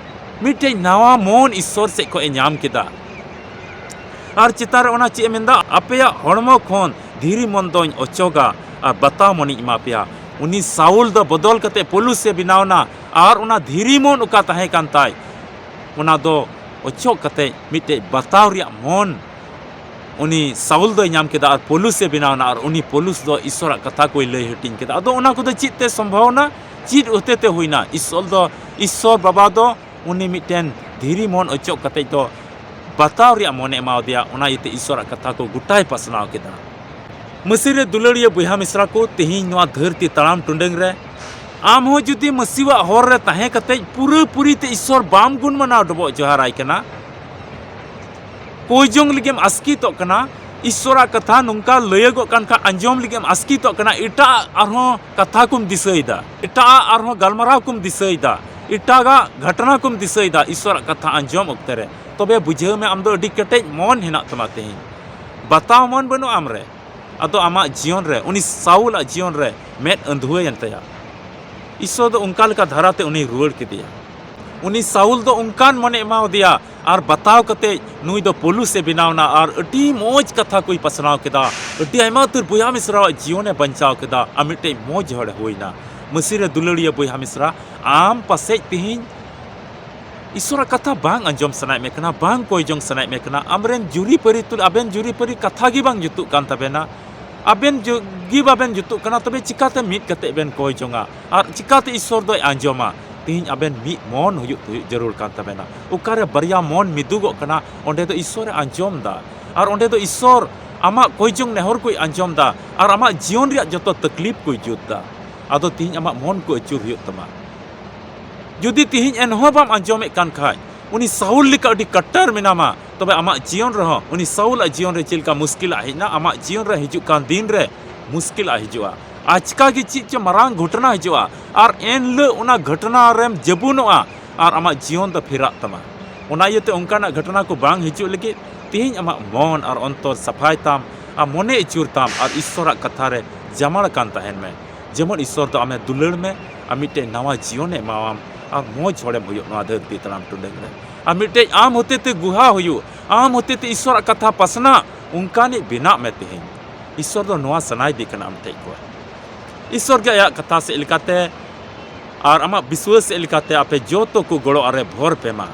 ᱢᱤᱫᱴᱮᱡ ᱱᱟᱣᱟ ᱢᱚᱱ ᱤᱥᱥᱚᱨ ᱥᱮᱫ ᱠᱷᱚᱱ ᱮ ᱧᱟᱢ ᱠᱮᱫᱟ᱾ ᱟᱨ ᱪᱮᱛᱟᱱ ᱨᱮ ᱚᱱᱟ ᱪᱮᱫ ᱮ ᱢᱮᱱᱫᱟ? "ᱟᱯᱮᱭᱟᱜ ᱦᱚᱲᱢᱚ ᱠᱷᱚᱱ ᱫᱷᱤᱨᱤ ᱢᱚᱱ ᱫᱚᱧ ᱚᱪᱚᱜᱟ ᱟᱨ ᱵᱟᱛᱟᱣ ᱢᱚᱱᱤᱧ ᱮᱢᱟ ᱯᱮᱭᱟ᱾" ᱩᱱᱤ ᱥᱟᱩᱞ ᱫᱚ ᱵᱚᱫᱚᱞ ᱠᱟᱛᱮ ᱯᱚᱞᱩᱥ ᱮ ᱵᱮᱱᱟᱣ ᱮᱱᱟ᱾ ᱟᱨ ᱚᱱᱟ ᱫᱷᱤᱨᱤ ᱢᱚᱱ ᱚᱠᱟ ᱛᱟᱦᱮᱸ ᱠᱟᱱ ᱛᱟᱭ, ᱚᱱᱟ ᱫᱚ ᱚᱪᱚᱜ ᱠᱟᱛᱮ ᱢᱤᱫᱴᱮᱡ ᱵᱟᱛᱟᱣ ᱨᱮᱭᱟᱜ ᱢᱚᱱ ᱩᱱᱤ ᱥᱟᱩᱞ ᱫᱚᱭ ᱧᱟᱢ ᱠᱮᱫᱟ᱾ ᱟᱨ ᱯᱚᱞᱩᱥ ᱮ ᱵᱮᱱᱟᱣ ᱮᱱᱟ᱾ ᱟᱨ ᱩᱱᱤ ᱯᱚᱞᱩᱥ ᱫᱚ ᱤᱥᱥᱚᱨᱟᱜ ᱠᱟᱛᱷᱟ ᱠᱚᱭ ᱞᱟᱹᱭ ᱦᱟᱹᱴᱤᱧ ᱠᱮᱫᱟ᱾ ᱟᱫᱚ ᱚᱱᱟ ᱠᱚᱫᱚ ᱪᱮᱫ ᱛᱮ ᱥᱚᱢᱵᱷᱟᱣᱱᱟ? ᱪᱮᱫ ᱦᱚᱛᱮ ᱛᱮ ᱦᱩᱭᱱᱟ? ᱤᱥᱥᱚᱨ ᱫᱚ, ᱤᱥᱥᱚᱨ ᱵᱟᱵᱟ ᱫᱚ ᱩᱱᱤ ᱢᱤᱫᱴᱮᱱ ᱫᱷᱤᱨᱤ ᱢᱚᱱ ᱚᱪᱚᱜ ᱠᱟᱛᱮ ᱫᱚ ᱵᱟᱛᱟᱣ ᱨᱮᱭᱟᱜ ᱢᱚᱱᱮ ᱮᱢᱟᱣᱟᱫᱮᱭᱟ᱾ ᱚᱱᱟ ᱤᱭᱟᱹᱛᱮ ᱤᱥᱥᱚᱨᱟᱜ ᱠᱟᱛᱷᱟ ᱠᱚ ᱜᱚᱴᱟᱭ ᱯᱟᱥᱱᱟᱣ ᱠᱮᱫᱟ᱾ ᱢᱟᱹᱥᱤ ᱨᱮ ᱫᱩᱞᱟᱹᱲᱤᱭᱟᱹ ᱵᱚᱭᱦᱟ ᱢᱤᱥᱨᱟ ᱠᱚ, ᱛᱮᱦᱮᱧ ᱱᱚᱣᱟ ᱫᱷᱟᱹᱨᱛᱤ ᱛᱟᱲᱟᱢ ᱴᱩᱰᱟᱹᱝ ᱨᱮ ᱟᱢ ᱦᱚᱸ ᱡᱩᱫᱤ ᱢᱟᱹᱥᱤᱣᱟᱜ ᱦᱚᱨ ᱨᱮ ᱛᱟᱦᱮᱸ ᱠᱟᱛᱮ ᱯᱩᱨᱟᱹ ᱯᱩᱨᱤ ᱛᱮ ᱤᱥᱥᱚᱨ ᱵᱟᱢ ᱜᱩᱱ ᱢᱟᱱᱟᱣ ᱰᱚᱵᱚᱜ ᱡᱚᱦᱟᱨᱟᱭ ᱠᱟᱱᱟ, ᱠᱚᱭ ᱡᱚᱝ ᱞᱟᱹᱜᱤᱫ ᱮᱢ ᱟᱥᱠᱤᱛᱚᱜ ᱠᱟᱱᱟ, ᱤᱥᱥᱚᱨᱟᱜ ᱠᱟᱛᱷᱟ ᱱᱚᱝᱠᱟ ᱞᱟᱹᱭᱟᱹᱜᱚᱜ ᱠᱟᱱ ᱠᱷᱟᱱ ᱟᱸᱡᱚᱢ ᱞᱟᱹᱜᱤᱫ ᱮᱢ ᱟᱥᱠᱤᱛᱚᱜ ᱠᱟᱱᱟ, ᱮᱴᱟᱜ ᱟᱨᱦᱚᱸ ᱠᱟᱛᱷᱟ ᱠᱚᱢ ᱫᱤᱥᱟᱹᱭᱮᱫᱟ, ᱮᱴᱟᱜ ᱟᱨᱦᱚᱸ ᱜᱟᱞᱢᱟᱨᱟᱣ ᱠᱚᱢ ᱫᱤᱥᱟᱹᱭᱮᱫᱟ, ᱮᱴᱟᱜᱟᱜ ᱜᱷᱚᱴᱚᱱᱟ ᱠᱚᱢ ᱫᱤᱥᱟᱹᱭᱮᱫᱟ ᱤᱥᱥᱚᱨᱟᱜ ᱠᱟᱛᱷᱟ ᱟᱸᱡᱚᱢ ᱚᱠᱛᱮ ᱨᱮ, ᱛᱚᱵᱮ ᱵᱩᱡᱷᱟᱹᱣ ᱢᱮ, ᱟᱢ ᱫᱚ ᱟᱹᱰᱤ ᱠᱮᱴᱮᱡ ᱢᱚᱱ ᱦᱮᱱᱟᱜ ᱛᱟᱢᱟ᱾ ᱛᱮᱦᱮᱧ ᱵᱟᱛᱟᱣ ᱢᱚᱱ ᱵᱟᱹᱱᱩᱜᱼᱟ ᱟᱢ ᱨᱮ᱾ ᱟᱫᱚ ᱟᱢᱟᱜ ᱡᱤᱭᱚᱱ ᱨᱮ, ᱩᱱᱤ ᱥᱟᱣᱩᱞᱟᱜ ᱡᱤᱭᱚᱱ ᱨᱮ ᱢᱮᱫ ᱟᱹᱸᱫᱷᱩᱣᱟᱹᱭᱮᱱ ᱛᱟᱭᱟ᱾ ᱤᱥᱥᱚᱨ ᱫᱚ ᱚᱱᱠᱟ ᱞᱮᱠᱟ ᱫᱷᱟᱨᱟᱛᱮ ᱩᱱᱤᱭ ᱨᱩᱣᱟᱹᱲ ᱠᱮᱫᱮᱭᱟ᱾ ᱩᱱᱤ ᱥᱟᱣᱩᱞ ᱫᱚ ᱚᱱᱠᱟᱱ ᱢᱚᱱᱮ ᱮᱢᱟᱣᱟᱫᱮᱭᱟ ᱟᱨ ᱵᱟᱛᱟᱣ ᱠᱟᱛᱮ ᱱᱩᱭ ᱫᱚ ᱯᱳᱞᱩᱥ ᱮ ᱵᱮᱱᱟᱣ ᱮᱱᱟ ᱟᱨ ᱟᱹᱰᱤ ᱢᱚᱡᱽ ᱠᱟᱛᱷᱟ ᱠᱚᱭ ᱯᱟᱥᱱᱟᱣ ᱠᱮᱫᱟ᱾ ᱟᱹᱰᱤ ᱟᱭᱢᱟ ᱩᱛᱟᱹᱨ ᱵᱚᱭᱦᱟ ᱢᱤᱥᱨᱟᱣᱟᱜ ᱡᱤᱭᱚᱱ ᱮ ᱵᱟᱧᱪᱟᱣ ᱠᱮᱫᱟ ᱟᱨ ᱢᱤᱫᱴᱮᱡ ᱢᱚᱡᱽ ᱦᱚᱲ ᱮ ᱦᱩᱭᱱᱟ᱾ ᱢᱟᱹᱥᱤ ᱨᱮ ᱫᱩᱞᱟᱹᱲᱤᱭᱟᱹ ᱵᱚᱭᱦᱟ ᱢᱤᱥᱨᱟ, ᱟᱢ ᱯᱟᱥᱮᱡ ᱛᱤᱦᱤᱧ ᱤᱥᱥᱚᱨᱟᱜ ᱠᱟᱛᱷᱟ ᱵᱟᱝ ᱟᱸᱡᱚᱢ ᱥᱟᱱᱟᱭᱮᱫ ᱢᱮ ᱠᱟᱱᱟ, ᱵᱟᱝ ᱠᱚᱭ ᱡᱚᱝ ᱥᱟᱱᱟᱭᱮᱫ ᱢᱮ ᱠᱟᱱᱟ, ᱟᱢᱨᱮᱱ ᱡᱩᱨᱤ ᱯᱟᱹᱨᱤ ᱛᱩᱞᱩᱡ ᱟᱵᱮᱱ ᱡᱩᱨᱤ ᱯᱟᱹᱨᱤ ᱠᱟᱛᱷᱟ ᱜᱮ ᱵᱟᱝ ᱡᱩᱛᱩᱜ ᱠᱟᱱ ᱛᱟᱵᱮᱱᱟ, ᱟᱵᱮᱱ ᱡᱩ-, ᱜᱮ ᱵᱟᱵᱮᱱ ᱡᱩᱛᱩᱜ ᱠᱟᱱᱟ, ᱛᱚᱵᱮ ᱪᱤᱠᱟᱛᱮ ᱢᱤᱫ ᱠᱟᱛᱮ ᱵᱮᱱ ᱠᱚᱭ ᱡᱚᱝᱟ ᱟᱨ ᱪᱤᱠᱟᱛᱮ ᱤᱥᱥᱚᱨ ᱫᱚᱭ ᱟᱸᱡᱚᱢᱟ? ᱛᱤᱦᱤᱧ ᱟᱵᱮᱱ ᱢᱤᱫ ᱢᱚᱱ ᱦᱩᱭᱩᱜ, ᱦᱩᱭᱩᱜ ᱡᱟᱹᱨᱩᱲ ᱠᱟᱱ ᱛᱟᱵᱮᱱᱟ᱾ ᱚᱠᱟᱨᱮ ᱵᱟᱨᱭᱟ ᱢᱚᱱ ᱢᱤᱫᱩᱜᱚᱜ ᱠᱟᱱᱟ, ᱚᱸᱰᱮ ᱫᱚ ᱤᱥᱥᱚᱨᱮ ᱟᱸᱡᱚᱢ ᱫᱟ ᱟᱨ ᱚᱸᱰᱮ ᱫᱚ ᱤᱥᱥᱚᱨ ᱟᱢᱟᱜ ᱠᱚᱭ ᱡᱚᱝ ᱱᱮᱦᱚᱨ ᱠᱚᱭ ᱟᱸᱡᱚᱢ ᱫᱟ ᱟᱨ ᱟᱢᱟᱜ ᱡᱤᱭᱚᱱ ᱨᱮᱭᱟᱜ ᱡᱚᱛᱚ ᱛᱟᱠᱞᱤᱯ ᱠᱚᱭ ᱡᱩᱛ ᱫᱟ᱾ ᱟᱫᱚ ᱛᱤᱦᱤᱧ ᱟᱢᱟᱜ ᱢᱚᱱ ᱠᱚ ᱟᱹᱪᱩᱨ ᱦᱩᱭᱩᱜ ᱛᱟᱢᱟ᱾ ᱡᱩᱫᱤ ᱛᱤᱦᱤᱧ ᱮᱱᱦᱚᱸ ᱵᱟᱢ ᱟᱸᱡᱚᱢᱮᱫ ᱠᱟᱱ ᱠᱷᱟᱡ, ᱩᱱᱤ ᱥᱟᱣᱩᱞ ᱞᱮᱠᱟ ᱟᱹᱰᱤ ᱠᱟᱴᱴᱟᱨ ᱢᱮᱱᱟᱢᱟ, ᱛᱚᱵᱮ ᱟᱢᱟᱜ ᱡᱤᱭᱚᱱ ᱨᱮᱦᱚᱸ ᱩᱱᱤ ᱥᱟᱣᱩᱞᱟᱜ ᱡᱤᱭᱚᱱ ᱨᱮ ᱪᱮᱫ ᱞᱮᱠᱟ ᱢᱩᱥᱠᱤᱞᱟᱜ ᱦᱮᱡ ᱮᱱᱟ, ᱟᱢᱟᱜ ᱡᱤᱭᱚᱱ ᱨᱮ ᱦᱤᱡᱩᱜ ᱠᱟᱱ ᱫᱤᱱ ᱨᱮ ᱢᱩᱥᱠᱤᱞᱟᱜ ᱦᱤᱡᱩᱜᱼᱟ᱾ ᱟᱪᱠᱟ ᱜᱮ ᱪᱮᱫ ᱪᱚ ᱢᱟᱨᱟᱝ ᱜᱷᱚᱴᱚᱱᱟ ᱦᱤᱡᱩᱜᱼᱟ ᱟᱨ ᱮᱱ ᱦᱤᱞᱳᱜ ᱚᱱᱟ ᱜᱷᱚᱴᱚᱱᱟ ᱨᱮᱢ ᱡᱟᱹᱵᱩᱱᱚᱜᱼᱟ ᱟᱨ ᱟᱢᱟᱜ ᱡᱤᱭᱚᱱ ᱫᱚ ᱯᱷᱮᱨᱟᱜ ᱛᱟᱢᱟ᱾ ᱚᱱᱟ ᱤᱭᱟᱹᱛᱮ ᱚᱱᱠᱟᱱᱟᱜ ᱜᱷᱚᱴᱚᱱᱟ ᱠᱚ ᱵᱟᱝ ᱦᱤᱡᱩᱜ ᱞᱟᱹᱜᱤᱫ ᱛᱮᱦᱮᱧ ᱟᱢᱟᱜ ᱢᱚᱱ ᱟᱨ ᱚᱱᱛᱚᱨ ᱥᱟᱯᱷᱟᱭ ᱛᱟᱢ ᱟᱨ ᱢᱚᱱᱮ ᱟᱹᱪᱩᱨ ᱛᱟᱢ ᱟᱨ ᱤᱥᱥᱚᱨᱟᱜ ᱠᱟᱛᱷᱟ ᱨᱮ ᱡᱟᱢᱟᱲ ᱟᱠᱟᱱ ᱛᱟᱦᱮᱱ ᱢᱮ᱾ ᱡᱮᱢᱚᱱ ᱤᱥᱥᱚᱨ ᱫᱚ ᱟᱢᱮ ᱫᱩᱞᱟᱹᱲ ᱢᱮ ᱟᱨ ᱢᱤᱫᱴᱮᱡ ᱱᱟᱣᱟ ᱡᱤᱭᱚᱱᱮ ᱮᱢᱟᱣᱟᱢ ᱟᱨ ᱢᱚᱡᱽ ᱦᱚᱲᱮᱢ ᱦᱩᱭᱩᱜ ᱱᱚᱣᱟ ᱫᱷᱟᱹᱨᱛᱤ ᱛᱟᱲᱟᱢ ᱴᱩᱰᱟᱹᱝ ᱨᱮ᱾ ᱟᱨ ᱢᱤᱫᱴᱮᱡ ᱟᱢ ᱦᱚᱛᱮᱛᱮ ᱜᱩᱦᱟ ᱦᱩᱭᱩᱜ, ᱟᱢ ᱦᱚᱛᱮᱛᱮ ᱤᱥᱥᱚᱨᱟᱜ ᱠᱟᱛᱷᱟ ᱯᱟᱥᱱᱟᱜ, ᱚᱱᱠᱟᱱᱤᱡ ᱵᱮᱱᱟᱜ ᱢᱮ ᱛᱮᱦᱮᱧ᱾ ᱤᱥᱥᱚᱨ ᱫᱚ ᱱᱚᱣᱟ ᱥᱟᱱᱟᱭᱮᱫᱮ ᱠᱟᱱᱟ ᱟᱢ ᱴᱷᱮᱡ ᱠᱷᱚᱡ᱾ ᱤᱥᱥᱚᱨ ᱜᱮ ᱟᱭᱟᱜ ᱠᱟᱛᱷᱟ ᱥᱮᱫ ᱞᱮᱠᱟᱛᱮ ᱟᱨ ᱟᱢᱟᱜ ᱵᱤᱥᱣᱟᱹᱥ ᱥᱮᱫ ᱞᱮᱠᱟᱛᱮ ᱟᱯᱮ ᱡᱚᱛᱚ ᱠᱚ ᱜᱚᱲᱚ ᱟᱨᱮ ᱵᱷᱚᱨ ᱯᱮ ᱢᱟ᱾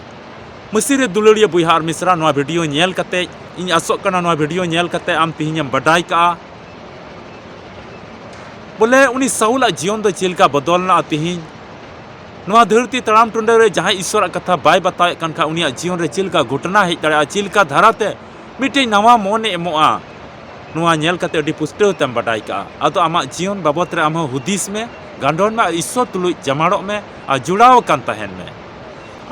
ᱢᱟᱹᱥᱤ ᱨᱮ ᱫᱩᱞᱟᱹᱲᱤᱭᱟᱹ ᱵᱚᱭᱦᱟ ᱟᱨ ᱢᱤᱥᱨᱟ, ᱱᱚᱣᱟ ᱵᱷᱤᱰᱤᱭᱳ ᱧᱮᱞ ᱠᱟᱛᱮ, ᱤᱧ ᱟᱥᱚᱜ ᱠᱟᱱᱟ ᱱᱚᱣᱟ ᱵᱷᱤᱰᱤᱭᱳ ᱧᱮᱞ ᱠᱟᱛᱮ ᱟᱢ ᱛᱤᱦᱤᱧᱮᱢ ᱵᱟᱰᱟᱭ ᱠᱟᱜᱼᱟ᱾ ᱵᱚᱞᱮ ᱩᱱᱤ ᱥᱟᱣᱩᱞᱟᱜ ᱡᱤᱭᱚᱱ ᱫᱚ ᱪᱮᱫ ᱞᱮᱠᱟ ᱵᱚᱫᱚᱞ ᱮᱱᱟ ᱛᱤᱦᱤᱧ᱾ ᱱᱚᱣᱟ ᱫᱷᱟᱹᱨᱛᱤ ᱛᱟᱲᱟᱢ ᱴᱩᱰᱟᱹ ᱨᱮ ᱡᱟᱦᱟᱸᱭ ᱤᱥᱥᱚᱨᱟᱜ ᱠᱟᱛᱷᱟ ᱵᱟᱭ ᱵᱟᱛᱟᱣᱮᱫ ᱠᱟᱱ ᱠᱷᱟᱱ, ᱩᱱᱤᱭᱟᱜ ᱡᱤᱭᱚᱱ ᱨᱮ ᱪᱮᱫ ᱞᱮᱠᱟ ᱜᱷᱚᱴᱚᱱᱟ ᱦᱮᱡ ᱫᱟᱲᱮᱭᱟᱜᱼᱟ, ᱪᱮᱫ ᱞᱮᱠᱟ ᱫᱷᱟᱨᱟᱛᱮ ᱢᱤᱫᱴᱮᱡ ᱱᱟᱣᱟ ᱢᱚᱱᱮ ᱮᱢᱚᱜᱼᱟ᱾ ᱱᱚᱣᱟ ᱧᱮᱞ ᱠᱟᱛᱮ ᱟᱹᱰᱤ ᱯᱩᱥᱴᱟᱹᱣ ᱛᱮᱢ ᱵᱟᱰᱟᱭ ᱠᱟᱜᱼᱟ᱾ ᱟᱫᱚ ᱟᱢᱟᱜ ᱡᱤᱭᱚᱱ ᱵᱟᱵᱚᱫ ᱨᱮ ᱟᱢ ᱦᱚᱸ ᱦᱩᱫᱤᱥ ᱢᱮ, ᱜᱟᱸᱰᱚᱱ ᱢᱮ ᱟᱨ ᱤᱥᱥᱚᱨ ᱛᱩᱞᱩᱡ ᱡᱟᱢᱟᱲᱚᱜ ᱢᱮ ᱟᱨ ᱡᱚᱲᱟᱣ ᱟᱠᱟᱱ ᱛᱟᱦᱮᱱ ᱢᱮ᱾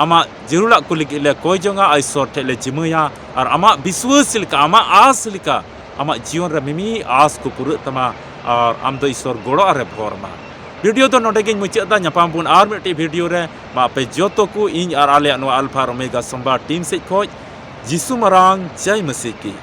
ᱟᱢᱟᱜ ᱡᱟᱹᱨᱩᱲᱟᱜ ᱠᱚ ᱞᱟᱹᱜᱤᱫ ᱞᱮ ᱠᱚᱭ ᱡᱚᱝᱟ ᱟᱨ ᱤᱥᱥᱚᱨ ᱴᱷᱮᱱ ᱞᱮ ᱡᱤᱢᱟᱹᱭᱟ ᱟᱨ ᱟᱢᱟᱜ ᱵᱤᱥᱣᱟᱹᱥ ᱞᱮᱠᱟ, ᱟᱢᱟᱜ ᱟᱸᱥ ᱞᱮᱠᱟ ᱟᱢᱟᱜ ᱡᱤᱭᱚᱱ ᱨᱮ ᱢᱤᱢᱤᱫ ᱟᱸᱥ ᱠᱚ ᱯᱩᱨᱟᱹᱜ ᱛᱟᱢᱟ ᱟᱨ ᱟᱢ ᱫᱚ ᱤᱥᱥᱚᱨ ᱜᱚᱲᱚ ᱟᱨᱮ ᱵᱷᱚᱨ ᱢᱟ᱾ ᱵᱷᱤᱰᱤᱭᱳ ᱫᱚ ᱱᱚᱰᱮ ᱜᱤᱧ ᱢᱩᱪᱟᱹᱫ ᱮᱫᱟ᱾ ᱧᱟᱯᱟᱢ ᱵᱚᱱ ᱟᱨ ᱢᱤᱫᱴᱤᱡ ᱵᱷᱤᱰᱤᱭᱳ ᱨᱮ᱾ ᱢᱟ ᱟᱯᱮ ᱡᱚᱛᱚ ᱠᱚ ᱤᱧ ᱟᱨ ᱟᱞᱮᱭᱟᱜ ᱱᱚᱣᱟ ᱟᱞᱯᱷᱟ ᱟᱨ ᱳᱢᱮᱜᱟ ᱥᱳᱢᱵᱟᱨ ᱴᱤᱢ ᱥᱮᱫ ᱠᱷᱚᱡ ᱡᱤᱥᱩ ᱢᱟᱨᱟᱝ ᱡᱟᱭ ᱢᱟᱹᱥᱤ ᱠᱤ᱾